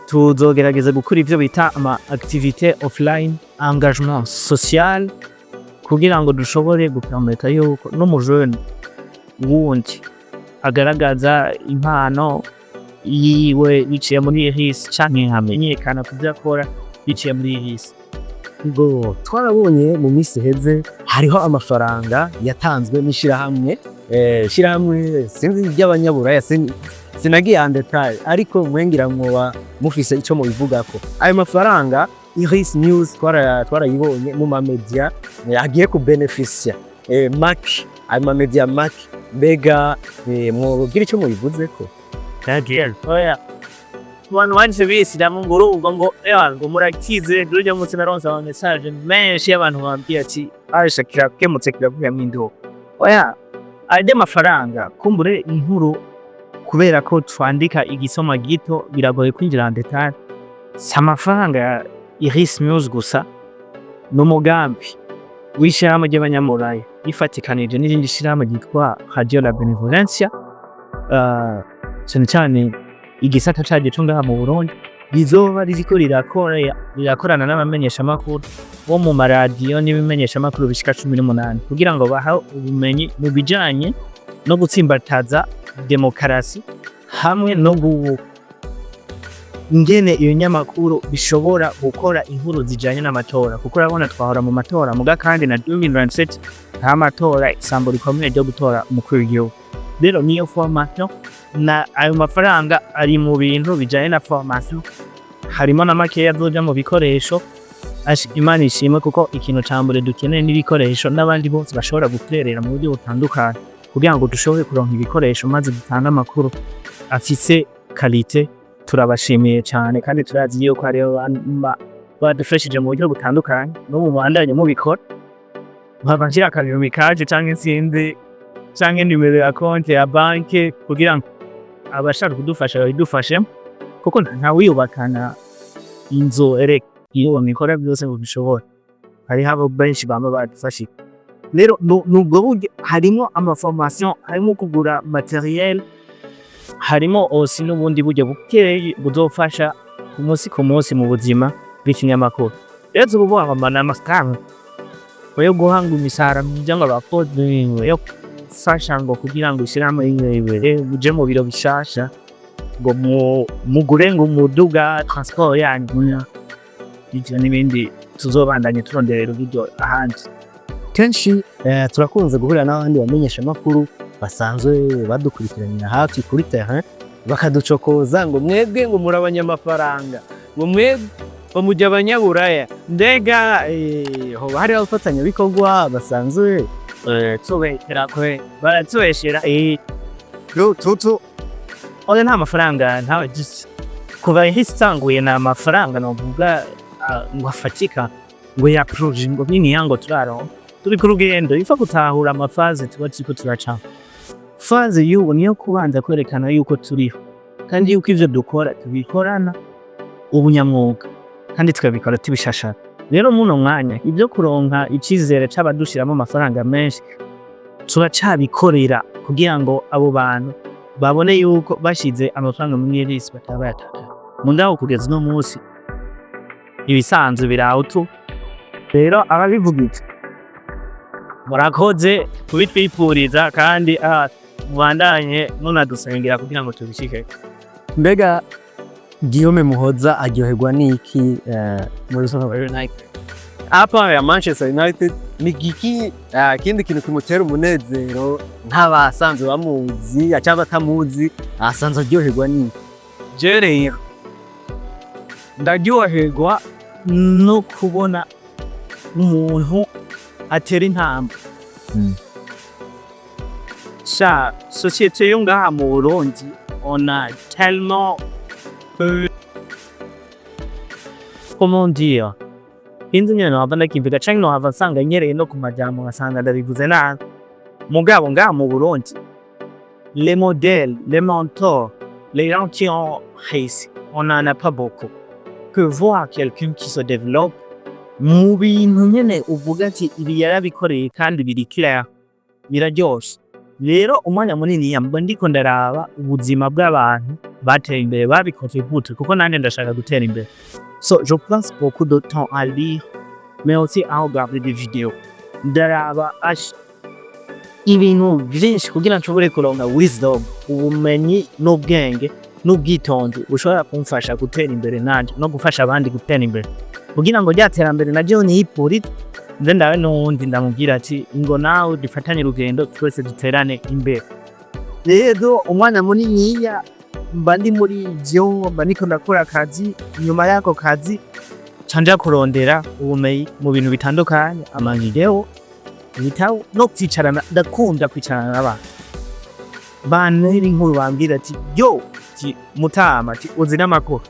tuzogerageza gukora ivyo bita ama activité offline, engagement social, kugira ngo dushobore gupermeta yuko n'umujene wundi agaragaza impano yiwe biciye muri Iris, canke hamenyekana kuvyo akora biciye muri Iris. Ngo twarabonye mu minsi iheze hariho amafaranga yatanzwe n'ishirahamwe, ishirahamwe sinzi ry'Abanyaburaya, sinagiye en détail, ariko mwengira mwoba mufise ico mubivugako. Ayo mafaranga Iris News twarayibonye mu ma media agiye ku bénéficier make, ayo ma media make. Mbega mwogira ico mubivuzeko? Oya, abantu bahise bisiramwo ngo urumva ngo ewa ngo murakize. Urya munsi naronse ama message menshi y'abantu bambwiye ati: "Aisha, kirakemutse, kiravuyemwo induru." Oya, arya mafaranga kumbure inkuru, kubera ko twandika igisoma gito biragoye kwinjira en détail. Si amafaranga ya Iris News gusa, ni umugambi. w'ishirahamwe ry'abanyamurayi rifatikanije n'irindi shirahamwe ryitwa Radio La Benevolencia, cane cane igisata caryo co ngaha mu Burundi, rizoba ririko rirakorana n'abamenyeshamakuru bo mu maradiyo n'ibimenyeshamakuru bishika 18 kugira ngo bahe ubumenyi mu bijanye no gutsimbataza demokarasi hamwe no ingene ibinyamakuru bishobora gukora inkuru zijanye n'amatora, kuko urabona twahora mu matora muga kandi na 2027 nta matora, isambo rikomeye ryo gutora umukuru w'igihugu. Rero niyo formation na ayo mafaranga ari mu bintu bijanye na formation, harimo na makeya azoja mu bikoresho. Imana ishimwe, kuko ikintu ca mbere dukeneye n'ibikoresho, n'abandi bose bashobora guterera mu buryo butandukanye kugira ngo dushobore kuronka ibikoresho maze dutange amakuru afise qualité. Turabashimiye cane kandi turazi yuko hariho badufashije mu buryo butandukanye, n'ubu mubandanye mubikora. Nkaba nshira akabihumbi kaje canke sinzi, canke nimero ya konti ya banke kugira ngo abashaka kudufasha babidufashemo, kuko ntawiyubakana inzu erega iyo mikora byose ngo bishobora. Hariho abo benshi bama badufashije. Rero nubwo buryo harimo ama formation, harimo kugura matériel, harimo aussi n'ubundi buryo bukeyi buzofasha ku munsi ku munsi mu buzima bw'ikinyamakuru. Rero tukuvuga ngo ni amafaranga yo guhanga imishahara myiza ngo abakozi, yo gufasha ngo kugira ngo ishirahamwe imbere muje mu biro bishasha, ngo mugure ngo umuduga, transport yanyu, ivyo n'ibindi tuzobandanye turonderera uburyo ahandi. Kenshi turakunze guhurira n'abandi bamenyeshamakuru basanzwe badukurikiranira hafi kuri terrain, bakaducokoza ngo mwebwe ngo muri abanyamafaranga, ngo mwebwe ngo mujya abanyaburaya. Mbega hoba hariho abafatanyabikorwa basanzwe? Tubeshera kwe, baratubeshera yo tutu. Oya, nta mafaranga, nta just kuva ihisi itanguye nta mafaranga novuga ngo afatika, ngo ya projet, ngo niniya ngo turaronka. Turi ku rugendo, ifa gutahura ama phases tuba turiko turacamo. Phase y'ubu niyo kubanza kwerekana yuko turiho kandi yuko ivyo dukora tubikorana ubunyamwuga kandi tukabikora tubishashara. Rero muno mwanya ibyo kuronka icizere c'abadushiramo amafaranga menshi turacabikorera kugira ngo abo bantu babone yuko bashize amafaranga muri Iris bataba bayatakaye. Mugabo kugeza uno munsi ibisanzwe biraho tu. Rero ababivuga ivyo, murakoze kubitwipfuriza kandi mubandanye munadusengera kugira ngo tubishikeko. Mbega Guillaume Muhoza aryoherwa n'iki muri United? Apa ya Manchester United, ni giki kindi kintu kimutera umunezero nk'abasanzwe bamuzi cyangwa batamuzi, asanzwe aryoherwa n'iki? Je rero ndaryoherwa no kubona umuntu atera intambwe. Sha, société yo ngaha mu Burundi, on a tellement peu, comment dire, sinzi nyene nohava ndakivuga canke nohava nsanga nyereye no ku majambo ngasanga ndabivuze nabi, mugabo ngaha mu Burundi les modèles, les mentors, les gens qui ont réussi, on n'en a pas beaucoup. Que voir quelqu'un qui se développe mu bintu nyene uvuga ati ibi yarabikoreye kandi biri clair, biraryoshe. Rero umwanya munini mba ndiko ndaraba ubuzima bw'abantu bateye imbere, babikoze gute, kuko nanje ndashaka gutera imbere. So je passe beaucoup de temps à lire, mais aussi à regarder des vidéos. Ndaraba ibintu vyinshi kugira nshobore kuronka wisdom, ubumenyi n'ubwenge n'ubwitonzi bushobora kumfasha gutera imbere nanje no gufasha abandi gutera imbere, kugira ngo rya terambere naryo niyipfurize, nze ndabe n'uwundi ndamubwira ati ingo nawe dufatanye urugendo, twese duterane imbere. Rero umwanya muniniya mba ndi muri ivyo, mba ndiko ndakora akazi. Nyuma y'ako kazi nca nja kurondera ubumenyi mu bintu bitandukanye, ama vidéo, ibitabo no kwicarana. Ndakunda kwicarana n'abantu bantera inkuru, bambwira ati yo, ati mutama, ati uzi n'amakuru,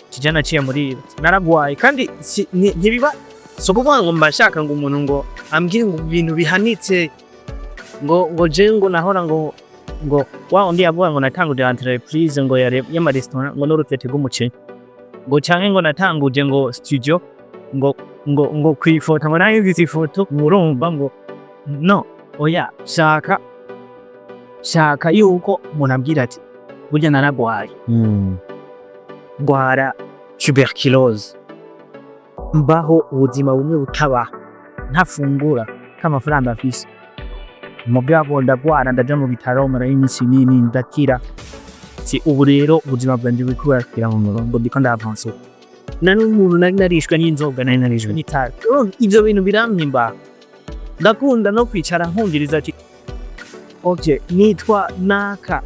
ati je naciye muri ibi, ati naragwaye. Kandi ntibiba si ukuvuga ngo mba nshaka ngo umuntu ngo ambwire ngo ibintu bihanitse, ngo je ngo nahora ngo wa undi yavuga ngo natanguje entreprise ngo y'amaresitora ngo n'urutete rw'umuceri, ngo canke ngo natanguje ngo studio ngo Ngo kwifoto, ngo nayo mfise ifoto, urumva ngo no, oya, shaka yuko umuntu ambwira ati: "Burya naragwaye, ngwara tuberculose, mbaho ubuzima bumwe butabaho, ntafungura, k'amafaranga mfise, mugabo ndagwara, ndaja mu bitaro, marayo iminsi nini, ndakira. Si ubu rero ubuzima bwanje buriko burakira mu murongo, ndiko ndavansa. Nari umuntu nari narishwe n'inzoga, nari narishwe n'itabi." Urumva, ivyo bintu birampimbara. Ndakunda no kwicara nkumviriza ati: "Okay, nitwa naka."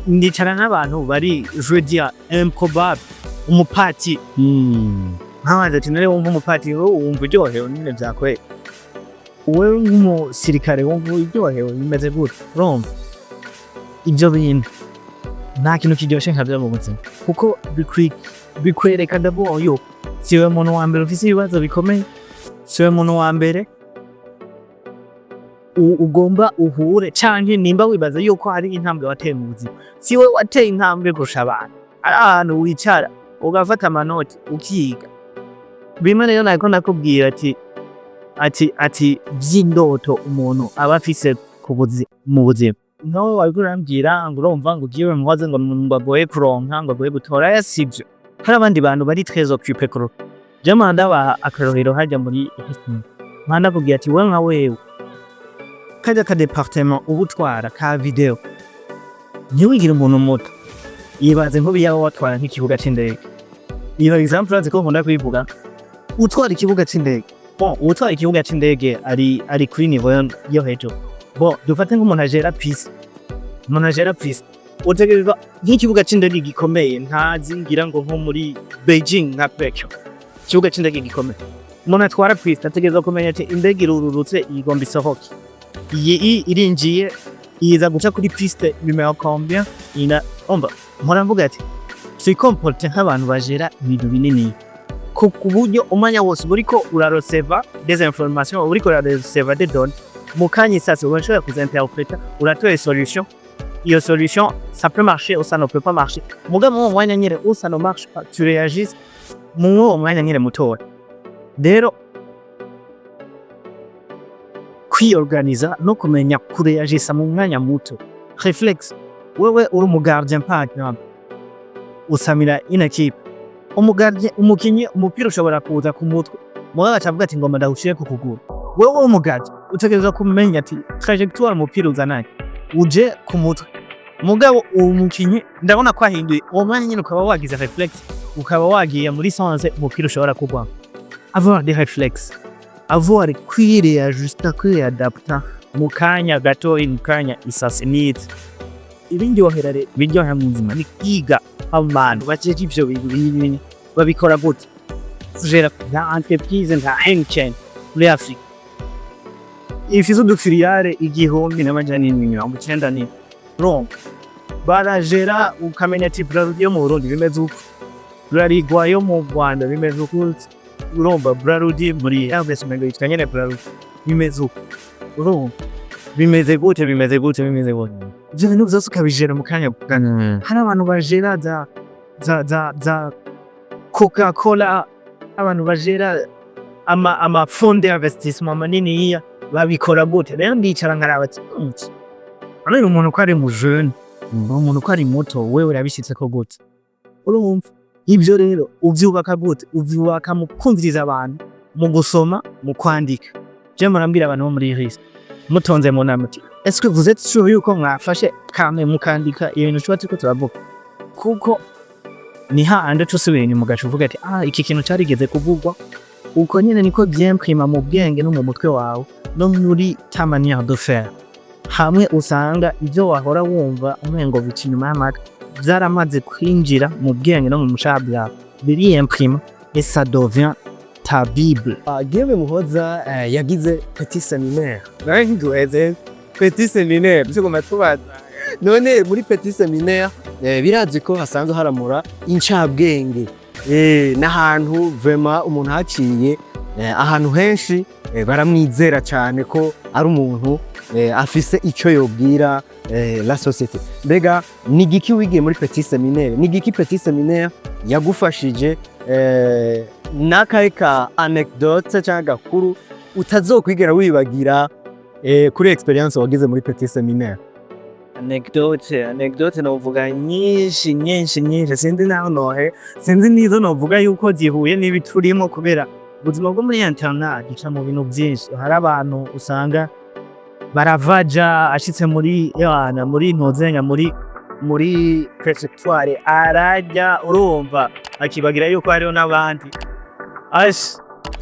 Ndicara n'abantu bari, je veux dire, improbable, umupatiri. Nkabaza ati: "None wumva umupatiri, wowe wumva uryohewe nyene vyakwera? Wewe nk'umusirikare wumva uryohewe, bimeze gute?" Urumva, ivyo bintu nta kintu kiryoshe nkavyo mu buzima, kuko bikwereka d'abord yuko siwe muntu wa mbere ufise ibibazo bikomeye, siwe muntu wa mbere ugomba uhure, canke nimba wibaza yuko hari intambwe wateye mu buzima, siwe wateye intambwe kurusha abantu. Ari ahantu wicara ugafata amanoti, ukiga. Bimwe rero nariko ndakubwira ati vy'indoto umuntu aba afise mu buzima. Nkawe wariko urambwira ngo urumva ngo ugiye mubaze ngo agoye kuronka, ngo agoye gutora, oya, sivyo. Hari abandi bantu bari très occupé kuro je mpora ndabaha akarorero harya muri, mpora ndakubwira ati: "Wewe, nka wewe, karya ka département uba utwara ka vidéo, ntiwigire umuntu muto." Yibaze nk'ubu yaba watwara nk'ikibuga c'indege. Iyo exemple urazi ko nkunda kuyivuga. Utwara ikibuga c'indege, bon, uwutwara ikibuga c'indege ari kuri niveau yo hejuru. Bon, dufate nk'umuntu agera piste, umuntu agera piste, utegerezwa nk'ikibuga c'indege gikomeye, ntazi, ngira ngo nko muri Beijing, nka Pekin, ikibuga c'indege gikomeye, umuntu atwara piste ategerezwa kumenya ati: "Indege irururutse, igomba isohoke, iyi irinjiye, iza guca kuri piste numéro combien." Ina umva, mpora mvuga ati twikomporte nk'abantu bajera ibintu binini, ku buryo umwanya wose uba uriko uraroseva des informations, uba uriko uraroseva des données, mu kanya isase urashobora kuzinterpreta, uratoye solution. Iyo solution, ça peut marcher ou ça ne peut pas marcher. Mugabo mu mwanya nyene où ça ne marche pas, tu réagis mu uwo mwanya nyene mutoya. Rero kwiorganiza no kumenya kureagisa mu mwanya muto, réflexe. Wewe uri umugardien, par exemple, usamira une équipe, umugardien, umukinyi, umupira ushobora kuza ku mutwe, mugabo agaca avuga ati: "Ngomba ndawushire ku kuguru." Wewe uri umugardien, utegerezwa kumenya ati: "Trajectoire umupira uzananye uje ku mutwe, mugabo uwo mukinyi ndabona ko ahinduye." Uwo mwanya nyene ukaba wagize réflexe, ukaba wagiye muri sens umupira ushobora kugwamo. Avoir des réflexes, avoir kwireajusta, kwiadapta mu kanya gatoyi, mu kanya isase nize. Ibindyohera rero, ibindyohera mu buzima ni kwiga abantu bajeje ivyo bintu binini babikora gute. Gera nta entreprise, nta MTN muri Afrika ifise udufiliales 1794. Urumva, barajera, ukamenya ati: "Brarudi yo mu Burundi bimeze uko, Bralirwa yo mu Rwanda bimeze uko." Urumva, Brarudi muri RDC umengo yitwa nyene Brarudi, bimeze uko. Urumva, bimeze gute, bimeze gute, bimeze gute? Ivyo bintu vyose ukabijera mu kanya gato. Hari abantu bajera za Coca Cola, abantu bajera ama fonds d'investissement maniniya, babikora gute? Rero ndicara nkaraba ati: "None umuntu ko ari mu jeune, umuntu ko ari muto, wewe urabishitseko gute?" Urumva, ivyo rero uvyubaka gute? Uvyubaka mu kumviriza abantu, mu gusoma, mu kwandika. Je murambwira abantu bo muri RIS, mutonze mu nama uti: "Est-ce que vous êtes sûr yuko mwafashe kame mukandika ibintu tuba turiko turavuga?" Kuko ni hahandi uca usubira inyuma, ugaca uvuga ati: "Ah, iki kintu carigeze kuvugwa." Uko nyene niko vyimprima mu bwenge no mu mutwe wawe no muri ta manière de faire, hamwe usanga ivyo wahora wumva umengo bica inyuma y'amatwi vyaramaze kwinjira mu bwenge no mu mushaha bwawe, biriyimprima et ça devient ta bible. Guillaume Muhoza yagize petit séminaire. Nduheze petit séminaire tuguma tubaza none muri petit séminaire, birazwi ko hasanzwe haramura incabwenge, n'ahantu vraiment umuntu haciye, ahantu henshi baramwizera cyane ko ari umuntu afise ico yobwira la société. Mbega ni igiki wigiye muri petit séminaire? Ni igiki petit séminaire yagufashije? N'akahe ka anecdote cyangwa gakuru utazokwigera wibagira kuri experience wagize muri petit séminaire? Anecdote novuga nyinshi, nyinshi, nyinshi. Sinzi naho nohe, sinzi n'izo novuga yuko zihuye n'ibi turimo, kubera ubuzima bwo muri internat gica mu bintu byinshi. Hari abantu usanga baravaja, ashitse muri yana muri ntozenya muri préfectoire, ararya, urumva, akibagira yuko hariho n'abandi. Ash,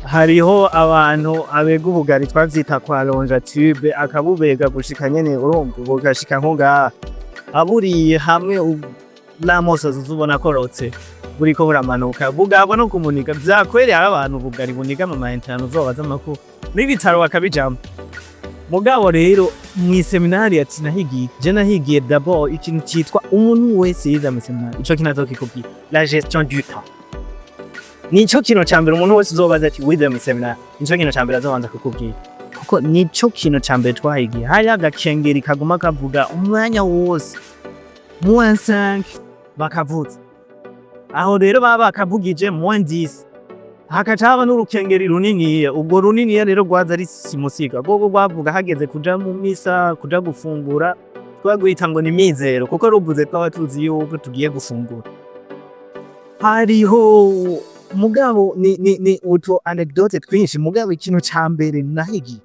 hariho abantu abega ubugari, twavyita kwa lonja tube, akabubega gushika nyene, urumva, bugashika nko ngaha, aburiye hamwe n'amosozi uzubona akorotse, buriko buramanuka, bugabwa no kumuniga. Vyakwereye, hari abantu ubugari buniga mu ma internat, uzobaza amakuru n'ibitaro bakabijamwo. Mugabo rero mw'iseminari ati nahigiye, je nahigiye d'abord ikintu citwa, umuntu wese yize mw'iseminari ico kintu azokikubwira, la gestion du temps. Nico kintu ca mbere umuntu wese uzobaza ati wize mw'iseminari, nico kintu ca mbere azobanza kukubwira, kuko nico kintu ca mbere twahigiye. Hariho agakengeri kaguma kavuga umwanya wose, -5 bakavuza. Aho rero baba bakavugije -10, hakaca haba n'urukengeri runiniya. Ubwo runiniya rero rwaza ari simusiga, rwogo rwavuga hageze kuja mu misa, kuja gufungura. Twagwita ngo ni mizero, kuko ruvuze twaba tuzi yuko tugiye gufungura. Hariho, mugabo ni utu anecdote twinshi. Mugabo ikintu ca mbere nahigiye,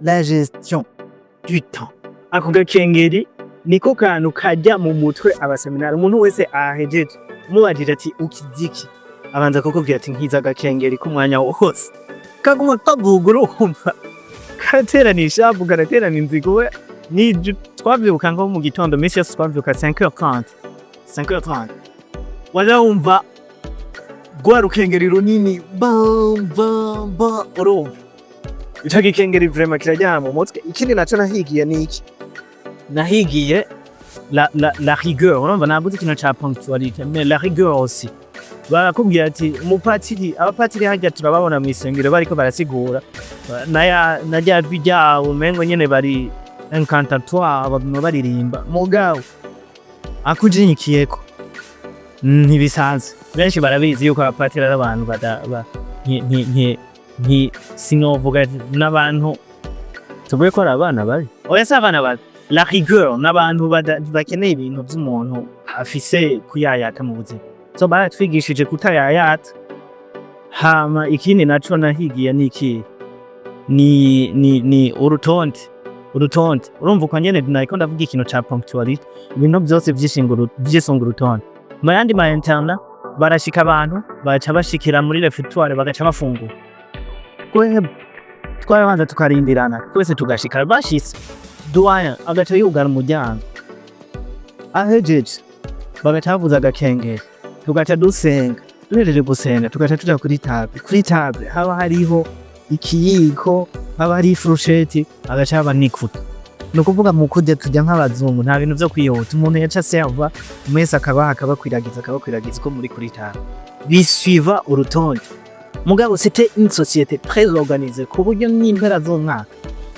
la gestion du temps. Ako gakengeri niko kantu kajya mu mutwe abaseminari. Umuntu wese ahejeje, umubajije ati ukiziki, abanza kukubwira ati nkiza agakengeri k'umwanya wose kaguma kavuga. Urumva, karaterana ishavu, karaterana inzigo. We ni twavyuka nko mu gitondo, misi yose twavyuka 5h30, 5h30, waza wumva rwa rukengeri runini, bam bam bam. Urumva ico gikengeri vraiment kirajyana mu mutwe. Ikindi naco nahigiye ni iki? Nahigiye la rigueur. Urumva, navuze ikintu ca ponctualité, mais la rigueur aussi. Barakubwira ati umupatiri, abapatiri harya turababona mw'isengero bariko barasigura naya na rya jwi ryabo, umengo nyene bari incantatoire, baguma baririmba. Mugabo akujinyikiyeko ntibisanzwe. Benshi barabizi yuko abapatiri ari abantu bada ba nti nti nti nti sinovuga n'abantu. Tuvuge ko ari abana babi? Oya, si abana babi. La rigueur, n'abantu bakeneye ibintu vy'umuntu afise kuyayata mu buzima, so baratwigishije kutayayata. Hama ikindi naco nahigiye ni iki? Ni urutonde, urutonde. Urumva, uko nyene nariko ndavuga ikintu ca ponctualité, ibintu vyose vyisunga urutonde. Mu yandi ma internat barashika, abantu baca bashikira muri réfectoire, bagaca bafungura. Twebwe twarabanza tukarindirana twese, tugashika, bashitse doyen agaca yugara umuryango. Ahejeje bagaca bavuza agakengeri, tugaca dusenga. Duhejeje gusenga, tugaca tuja kuri table. Kuri table haba hariho ikiyiko, haba hariho ifurusheti, hagaca haba n'ikuta. Ni ukuvuga mu kurya turya nk'abazungu, nta bintu vyo kwihuta. Umuntu yaca serva mwese, akabaha, akabakwiragiza, akabakwiragiza uko muri kuri table, bisuiva urutonde. Mugabo c'était une société très organisée, ku buryo n'impera z'umwaka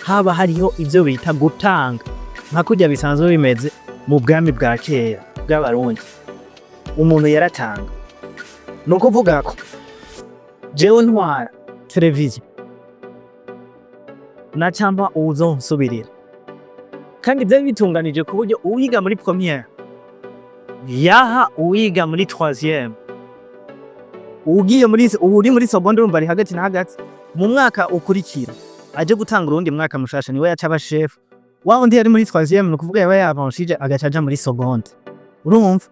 haba hariho ivyo bita gutanga, nka kurya bisanzwe bimeze mu bwami bwa kera bw'Abarundi. Umuntu yaratanga. Ni ukuvuga ko jewe ntwara televiziyo, nacamba uwuzonsubirira, kandi vyari bitunganije ku buryo uwiga muri première yaha uwiga muri troisième, ugiye muri uri muri seconde, urumva ari hagati na hagati. Mu mwaka ukurikira aje gutanga urundi mwaka mushasha, niwe yaca aba chef. Wa wundi yari muri troisième, ni ukuvuga yaba yavanshije, agaca aja muri seconde. Urumva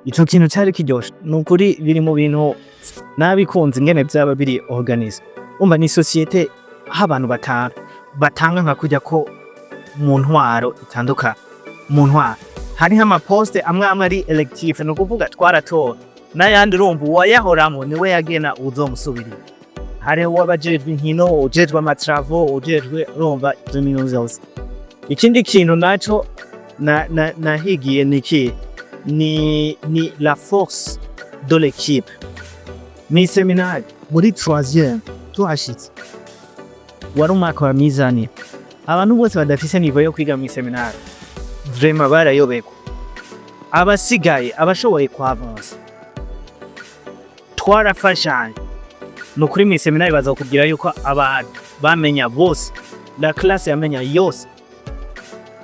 ico kintu cari kiryoshe. Ni ukuri biri mu bintu nabikunze, ingene vyaba biri organisé. Umva, ni société aho abantu batanga, batanga nka kurya ko mu ntwaro itandukanye. Mu ntwaro hariho ama poste amwe amwe ari électif, ni ukuvuga twaratora, n'ayandi urumva uwayahoramwo niwe yagena uwuzomusubirira. Hariho uwabajejwe inkino, uwujejwe ama travaux, uwujejwe, urumva, ivyo bintu vyose. Ikindi kintu naco nahigiye ni iki? Ni la force de l'équipe. Ni séminaire muri troisième tuhashitse, wari umwaka wa mizani. Abantu bose badafise niveau yo kwiga mw'iseminari vraiment barayoberwa. Abasigaye, abashoboye kwavansa, twarafashanya. Ni ukuri, mw'iseminari bazakubwira yuko abantu bamenya bose, la classe yamenya yose.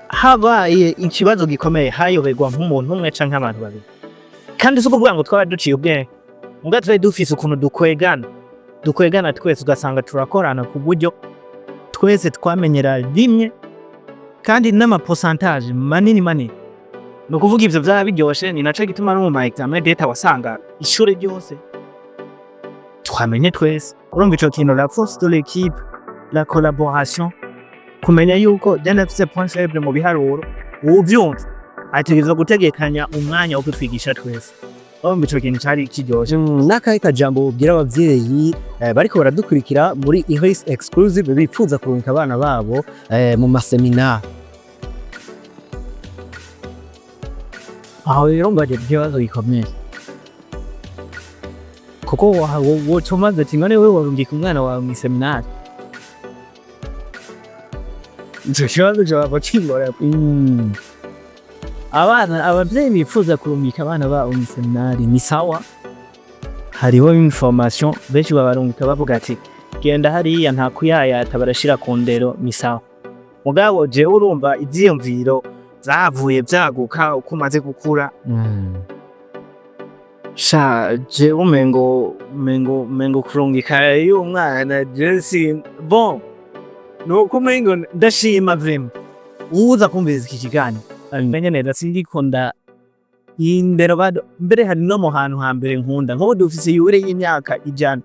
Habaye ikibazo gikomeye, hayoberwa nk'umuntu umwe canke abantu babiri. Kandi si ukuvuga ngo twaba duciye ubwenge, muga twari dufise ukuntu dukwegana, dukwegana twese, ugasanga turakorana ku buryo twese twamenyera rimwe, kandi n'ama pourcentage manini manini. Ni ukuvuga ivyo vyaba biryoshe. Ni naco gituma no mu ma examen d'État wasanga ishure ryose twamenye twese. Urumva ico kintu, la force de l'équipe, la collaboration, kumenya yuko je ndafise point faible mu biharuro, uwuvyumva ategerezwa gutegekanya umwanya wo kutwigisha twese. Urumva ico kintu cari kiryoshe. N'akahe kajambo wobwira abavyeyi bariko baradukurikira muri Iris Exclusive bipfuza kurungika abana babo mu maseminari? Aho rero mbaje ikibazo gikomeye, kuko woca umaze ati: "None wewe warungika umwana wawe mw'iseminari?" Ico kibazo coba kingora. Abana, abavyeyi bifuza kurungika abana babo mw'iseminari, ni sawa. Hariho information, benshi babarungika bavuga ati: "Genda hariya, nta kuyayata, barashira ku ndero." Ni sawa, mugabo jewe urumva ivyiyumviro vyavuye vyaguka uko umaze gukura. Sha, jewe umengo kurungikayo umwana, jewe si bon, nuko umengo ndashima vraiment uwuza kumviriza iki kiganiro abimenye neza. Sindiko nda indero bado, mbere hari no mu hantu hambere nkunda, nk'ubu dufise yubile y'imyaka 100.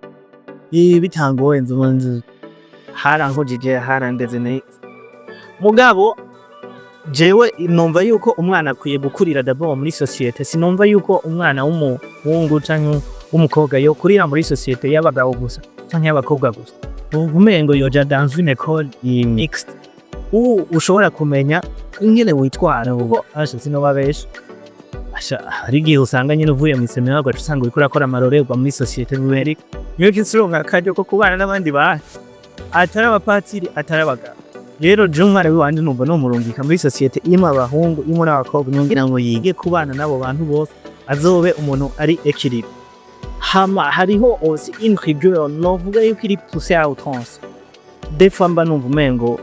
Ibi bitangoye, nzu harankujije, harandeze neza. Mugabo jewe numva yuko umwana akwiye gukurira d'abord muri société. Sinumva yuko umwana w'umuhungu canke w'umukobwa yokurira muri société y'abagabo gusa canke y'abakobwa gusa. Numva umengo yoja dans une école mixte, ubu ushobora kumenya ingene witwara, kuko asha, sinobabesha, asha, hari igihe usanga nyene uvuye mw'iseminari ugaca usanga uriko urakora amarorerwa muri société numérique. Niyo uronka akaryo ko kubana n'abandi bantu atari abapatiri, atari abagabo. Rero jewe umwana wiwanje numva nomurungika muri société irimwo abahungu, irimwo n'abakobwa, kugira ngo yige kubana n'abo bantu bose, azobe umuntu ari équilibré. Hama hariho aussi une rigueur novuga yuko iri poussée à outrance. Des fois mba numva umengo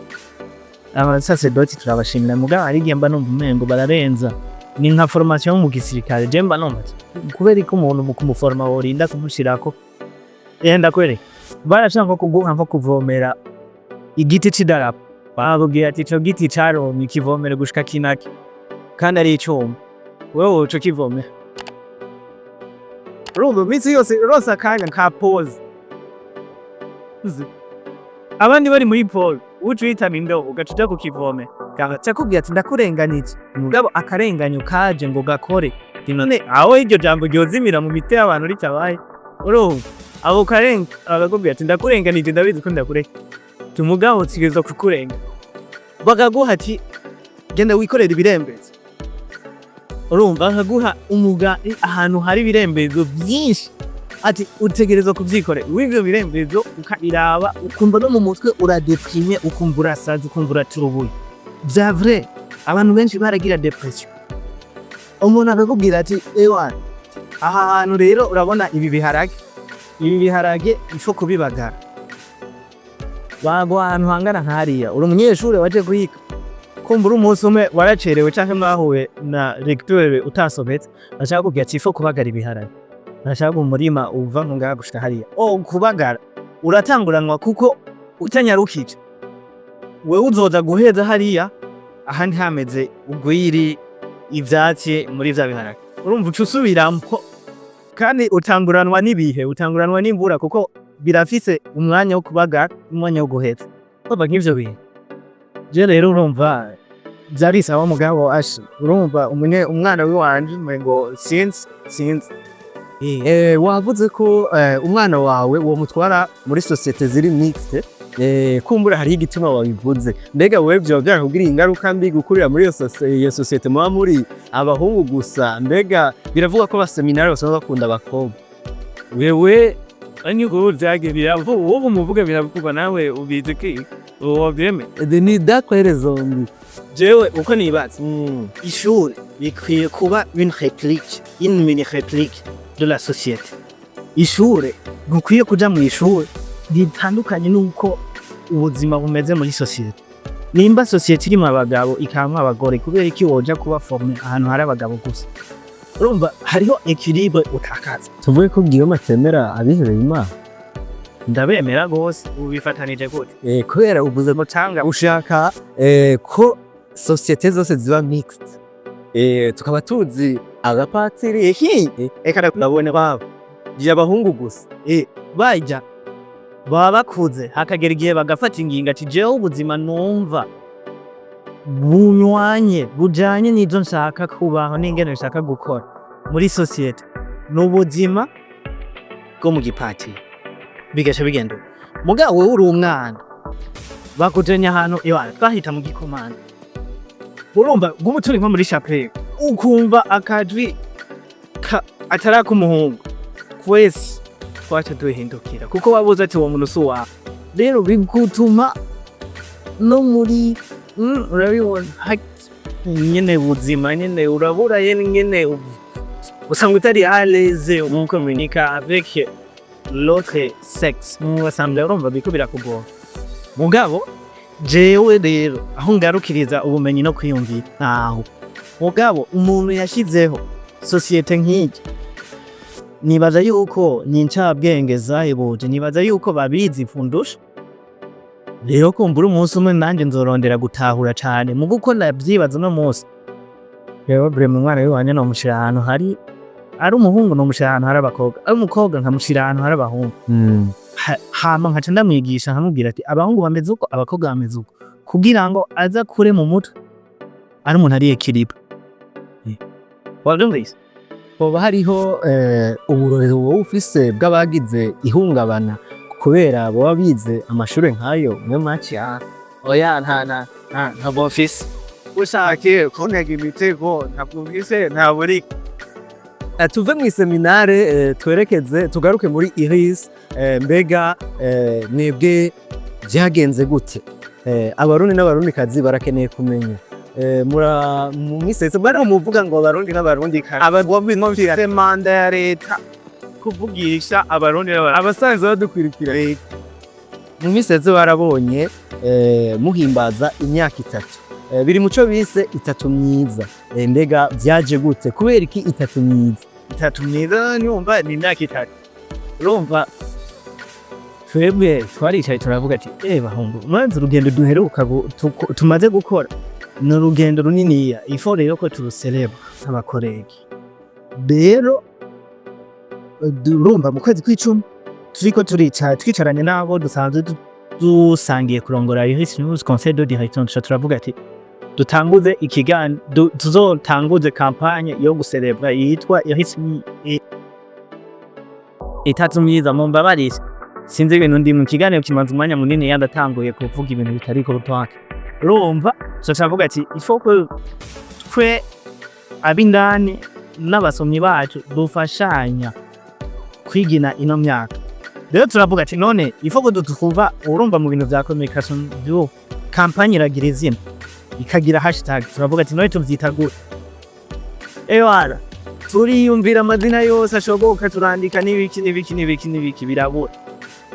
abasaserdoti turabashimira, mugabo hari igihe mba numva umengo bararenza. Ni nka formation yo mu gisirikare. Je mba numva ati, kubera ko umuntu mu kumuforma worinda kumushirako, yenda kwereka barashaka nko kuguha nko kuvomera igiti c'idarapo, bababwira ati: "Ico giti caromye, kivomere gushika kinaki," kandi ari icuma, wewe woca ukivomera. Urumva iminsi yose uronse akanya ka pause, abandi bari muri pause, uca uhitana indobo, ugaca uja kukivomera. Gaca akubwira ati: "Ndakurenganije." Mugabo akarenganyo kaje ngo gakore none aho iryo jambo ryozimira mu mitwe y'abantu ritabaye. Urumva abo karenga akakubwira ati: "Ndakurenganije, ndabizi ko ndakurenga." Umugabo utegerezwa kukurenga, bakaguha ati: "Genda wikorere ibirembezo." Urumva bakaguha umuga ahantu hari ibirembezo vyinshi, ati: "Utegerezwa kuvyikorera w'ivyo birembezo." Ukabiraba, ukumva no mu mutwe uradeprimye, ukumva urasaze, ukumva uraturubuye. Vya vrai, abantu benshi baragira dépression. Umuntu akakubwira ati: "Ewa, aha hantu rero urabona ibi biharage, ibi biharage ifo kubibagara." Bagwa ahantu hangana nk'hariya, uri umunyeshure waje kwiga, kumbura umunsi umwe waracerewe canke mwahuye na recteur utasobetse, ashaka kukubwira ati: "Ifo kubagara ibiharage." Ashaka umurima uva nko ngaha gushika hariya. Oh, kubagara uratanguranwa, kuko utanyarukije wewe uzoza guheza hariya ahandi hameze ugwiri, ivyatsi muri vya biharage. Urumva uca usubiramwo, kandi utanguranwa n'ibihe, utanguranwa n'imvura, kuko birafise umwanya wo kubagara n'umwanya wo guheza. Urumva nk'ivyo bintu, je rero urumva vyari sawa. Mugabo asha, urumva umwana wiwanje umengo sinzi, sinzi. Wavuze ko umwana wawe womutwara muri société ziri mixte. Kumbura hariho igituma wabivuze. Mbega wewe vyoba vyarakugiriye ingaruka mbi gukurira muri iyo société muba muri abahungu gusa? Mbega biravugwa ko abaseminari basanzwe bakunda abakobwa. Wewe anyuko vyagiye biravuga, ubu muvuga biravugwa, nawe ubizi ki wovyemera? Ni d'après zombi. Jewe uko nibaza, ishure bikwiye kuba une réplique, une mini réplique de la société. Ishure, ntukwiye kuja mu ishure ritandukanye n'uko ubuzima bumeze muri société. Nimba société irimwo abagabo, ikabamwo abagore, kubera iki woja kuba formé ahantu hari abagabo gusa? Urumva hariho équilibre utakaza. Tuvuge ko Guillaume atemera abihebeye Imana? Ndabemera gose. Ubu bifatanije gute? Kubera uvuze mutanga ushaka ko société zose ziba mixte, tukaba tuzi abapatiri Eka, nabone babo abahungu gusa. Bajya baba bakuze, hakagera igihe bagafata ingingo ati: "Jewe ubuzima numva bunywanye, bujanye n'ivyo nshaka kubaho n'ingene nshaka gukora muri société, ni ubuzima bwo mu gipatiri." Bigaca bigenda uko. Mugabo wewe uri umwana, bakujanye ahantu iwana twahita mu gikomanda, urumva ngubu turi nko muri chapelle, ukumva akajwi atari ak'umuhungu, twese twaca duhindukira, kuko wabuze ati uwo muntu si uwawe. Rero bigutuma no muri urabibona nyene buzima nyene urabura nyene usanga utari à l'aise mu communiquer avec l'autre sexe mu assemblée, urumva biriko birakugora. Mugabo jewe rero aho ngarukiriza ubumenyi no kwiyumvira ntaho. Mugabo umuntu yashizeho société nk'iyi, nibaza yuko ni incabwenge zahebuje, nibaza yuko babizi kundusha. Rero kumbura umunsi umwe nanje nzorondera gutahura cane. Muga uko ndavyibaza uno munsi rero, vraiment, umwana wiwanje nomushira ahantu hari ari umuhungu, nomushira ahantu hari abakobwa, ari umukobwa nkamushira ahantu hari abahungu. Hama nkaca ndamwigisha, nkamubwira ati abahungu bameze uko, abakobwa bameze uko, kugira ngo aze akure mu mutwe ari umuntu ari équilibré. Wavyumvise? Hoba hariho uburorero wowe ufise bw'abagize ihungabana kubera boba bize amashure nk'ayo mwe mwaciye? Oya, nta nta nta ntabwo mfise. Ushakiye kuntega imitego, ntabwo mfise, ntaburi. Tuve mw'iseminare, twerekeze tugaruke muri Iris. Mbega mwebwe vyagenze gute? Abarundi n'Abarundikazi barakeneye kumenya. Mura mu misese bari muvuga ngo Abarundi n'Abarundi Abagomba manda ya leta kuvugisha Abarundi abasanzwe badukurikira. Mu miseze barabonye muhimbaza imyaka 3, biri muco bise itatu myiza. Mbega vyaje gute? Kubera iki itatu myiza? Itatu myiza, nyumva ni imyaka 3. Urumva twebwe twaricaye turavuga ati: "Bahungu, maze urugendo duheruka tumaze gukora ni urugendo runiniya, ifo rero ko turuselebra nk'aba collègues." Rero urumva mu kwezi kw'icumi turiko turicara, twicaranye n'abo dusanzwe dusangiye kurongora Iris News, conseil de direction, tuca turavuga ati dutanguze ikiganiro, tuzotanguze campagne yo guselebra yitwa Iris itatu myiza. Mumbabarire, sinzi ibintu ndi mu kiganiro kimaze umwanya munini, yandatanguye kuvuga ibintu bitari ku rutonde. Urumva so turavuga ati il faut que twe ab'indani n'abasomyi bacu dufashanya kwigina ino myaka. Rero turavuga ati none il faut que dutuva, urumva mu bintu vya communication byo campagne iragira izina, ikagira hashtag. Turavuga ati none tuvyita gute? Ewara, turiyumvira amazina yose ashoboka, turandika n'ibiki n'ibiki n'ibiki n'ibiki, birabura.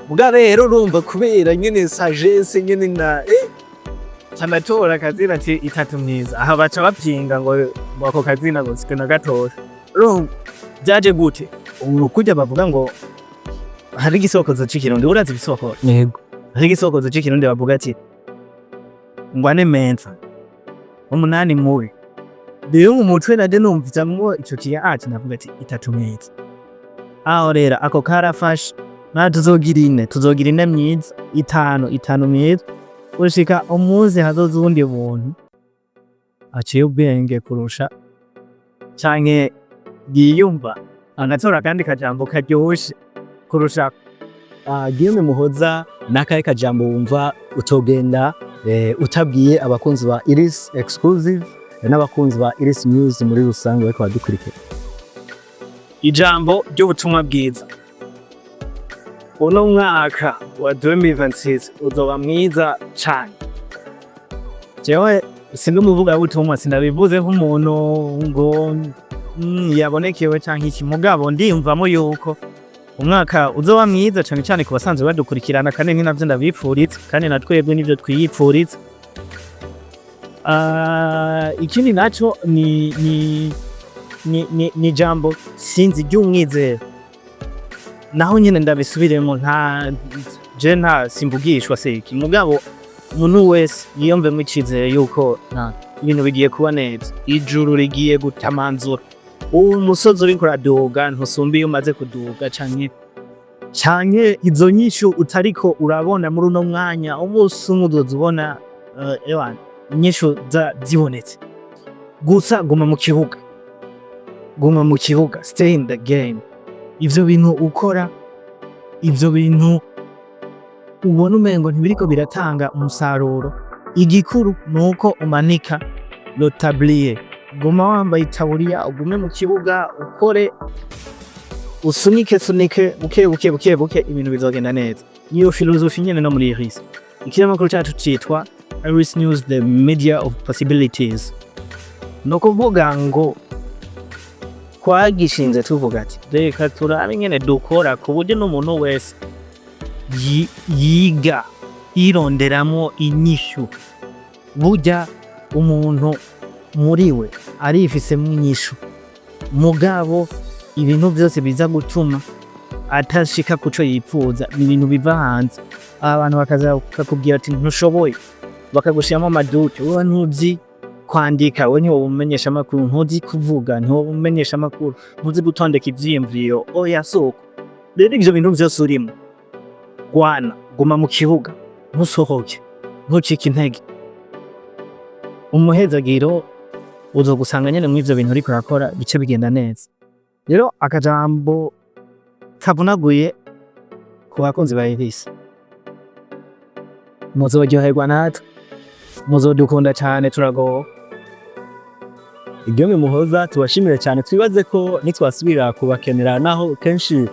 Muga rero urumva kubera nyene sagesse nyene na canatora akazina ati itatu myiza. Aha baca bapinga ngo ako kazina ngo sike na gatoya. Urumva vyaje gute? Ubu kurya bavuga ngo hari igisokozo c'ikirundi, urazi ibisokozo? Yego. Hari igisokozo c'ikirundi bavuga ati ngo ane meza umunani mubi. Rero mu mutwe naje numvizamwo ico kiyaci, navuga ati itatu myiza. Aho rero ako karafashe na tuzogira ine, tuzogira ine myiza, itanu, itanu myiza, gushika umunsi hazoza uwundi muntu aciye ubwenge kurusha canke yiyumva, agatora akandi kajambo karyoshe kurusha. Guillaume Muhoza, n'akahe kajambo wumva utogenda utabwiye abakunzi ba Iris Exclusive n'abakunzi ba Iris News muri rusange bariko badukurikira? Ijambo ry'ubutumwa bwiza: uno mwaka wa 2026 uzoba mwiza cane. Jewe sindi umuvugabutumwa, sinabivuze nk'umuntu ngo yabonekewe canke iki, mugabo ndiyumvamo yuko Umwaka uzoba mwiza cane cane ku basanzwe badukurikirana, kandi ni navyo ndabipfuritse, kandi na twebwe nivyo twiyipfuritse. Ikindi naco ni jambo sinzi ry'umwizero. Naho nyene ndabisubiremo, nta je nta simbugishwa seki, mugabo umuntu wese yiyumvemo icizere yuko nta ibintu bigiye kuba neza, ijuru rigiye gutamanzura. Uwo musozi uriko uraduga ntusumba iyo umaze kuduga, canke izo nyishu utariko urabona muri uno mwanya, umunsi umwe uzoza ubona ewana inyishu zibonetse. Gusa guma mu kibuga, guma mu kibuga, stay in the game. Ivyo bintu ukora, ivyo bintu ubona umengo ntibiriko biratanga umusaruro, igikuru nuko umanika le tablier. Guma wambaye itaburiya, ugume mu kibuga, ukore, usunike sunike buke buke buke buke, ibintu bizogenda neza. Niyo philosophie nyene no muri Iris. Ikinyamakuru cacu citwa Iris News, the media of possibilities. No kuvuga ngo twagishinze tuvuga ati reka turabe ingene dukora ku buryo n'umuntu wese yiga yironderamwo inyishu. Burya umuntu muri we arifisemwo inyishu, mugabo ibintu vyose biza gutuma atashika kuco yipfuza ni ibintu biva hanze. Abantu bakaza bakakubwira ati ntushoboye, bakagushiramwo ama doutes: wewe ntuzi kwandika, wewe ntiwoba umumenyesha makuru, ntuzi kuvuga, ntiwoba umumenyesha makuru, ntuzi gutondeka ivyiyumviro. Oya, suko. Rero ivyo bintu vyose urimwo, gwana, guma mu kibuga, ntusohoke, ntucike intege. Umuhezagiro uzogusanga nyene mw'ivyo bintu uriko urakora, bice bigenda neza. Rero akajambo kavunaguye ku bakunzi ba Iris: muzoryoherwa natwe, muzodukunda cane, turagowe. Guillaume Muhoza, tubashimire cyane. Twibaze ko nitwasubira kubakenera, naho kenshi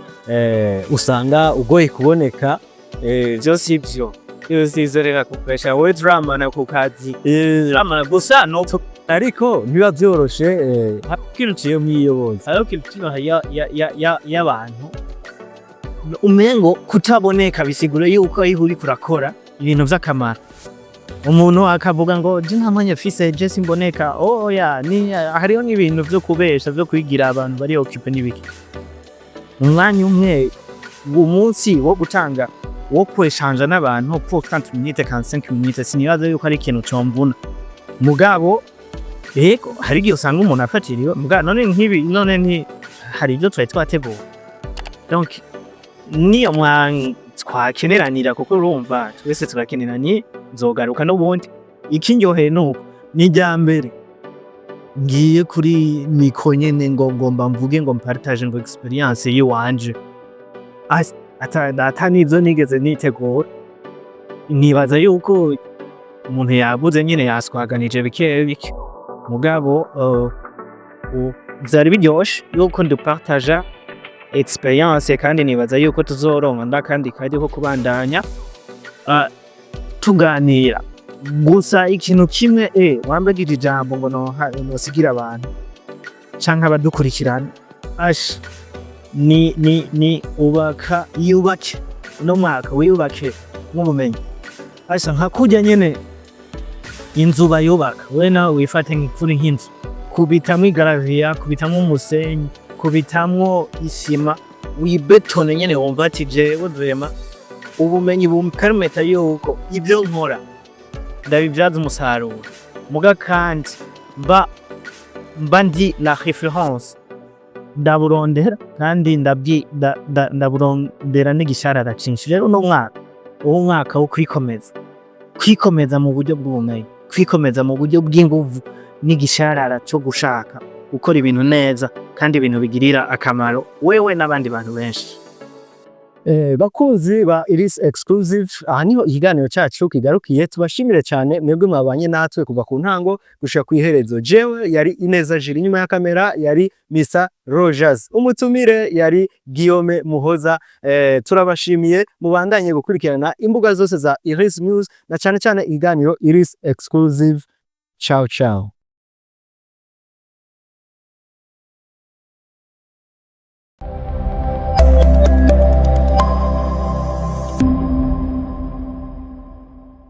usanga ugoye kuboneka. Ivyo sivyo, ivyo sivyo, reka kupresha wewe, turamana ku kazi, turamana gusa no Ariko ntibiba vyoroshe uciye mwiyobozi. Hariho culture y'abantu umengo kutaboneka bisigura yuko iyo uriko urakora ibintu vy'akamaro. Umuntu akavuga ngo je nta mwanya mfise, je simboneka. Oya, ni hariho n'ibintu vyo kubesha, vyo kwigira abantu bari occupé n'ibiki. Umwanya umwe umunsi wo gutanga, wo kweshanja n'abantu pour 30 minutes, 45 minutes, sinibaza yuko ari ikintu comvuna. Mugabo yego, hari igihe usanga umuntu afatiriwe, mugabo none nk'ibi, none nti hari ibyo twari twateguye. Donc niyo mwa twakeneranira, kuko urumva twese turakeneranye, nzogaruka n'ubundi. Ikindyoheye nuko ni irya mbere ngiye kuri micro nyene ngo ngomba mvuge, ngo mpartage ngo expérience yiwanje. Ata nizo nigeze nitegura. Nibaza yuko umuntu yavuze nyene, yaswaganije bike bike, mugabo vyari biryoshe yuko dupartaja expérience, kandi nibaza yuko tuzoronka n'akandi karyo ko kubandanya tuganira. Gusa ikintu kimwe wambagije ijambo ngo nosigira abantu canke abadukurikirana, asha ni ubaka, yubake uno mwaka, wiyubake nk'ubumenyi. Asha nka kurya nyene inzu bayubaka, we nawe wifate nk'ikuri nk'inzu, kubitamwo i gravier, kubitamwo umusenyi, kubitamwo isima, wibetone nyene, wumva ati jewe vraiment ubumenyi bumpermeta yuko ivyo nkora ndabibyaza umusaruro, muga kandi mba ndi la référence. Ndaburondera kandi ndaburondera n'igisharara cinshi. Rero uno mwaka uwo mwaka wo kwikomeza, kwikomeza mu buryo bw'ubumenyi, kwikomeza mu buryo bw'inguvu n'igisharara co gushaka gukora ibintu neza, kandi ibintu bigirira akamaro wewe n'abandi bantu benshi. Bakunzi ba Iris Exclusive, aha niho ikiganiro cacu kigarukiye. Tubashimire cyane mwebwe mwabanye natwe kuva ku ntango gushika kw'iherezo. Jewe yari Ineza Jiri, inyuma ya kamera yari Mr Rogers, umutumire yari Guillaume Muhoza. Turabashimiye, mubandanye gukurikirana imbuga zose za Iris News na cyane cyane ikiganiro Iris Exclusive. Ciao ciao.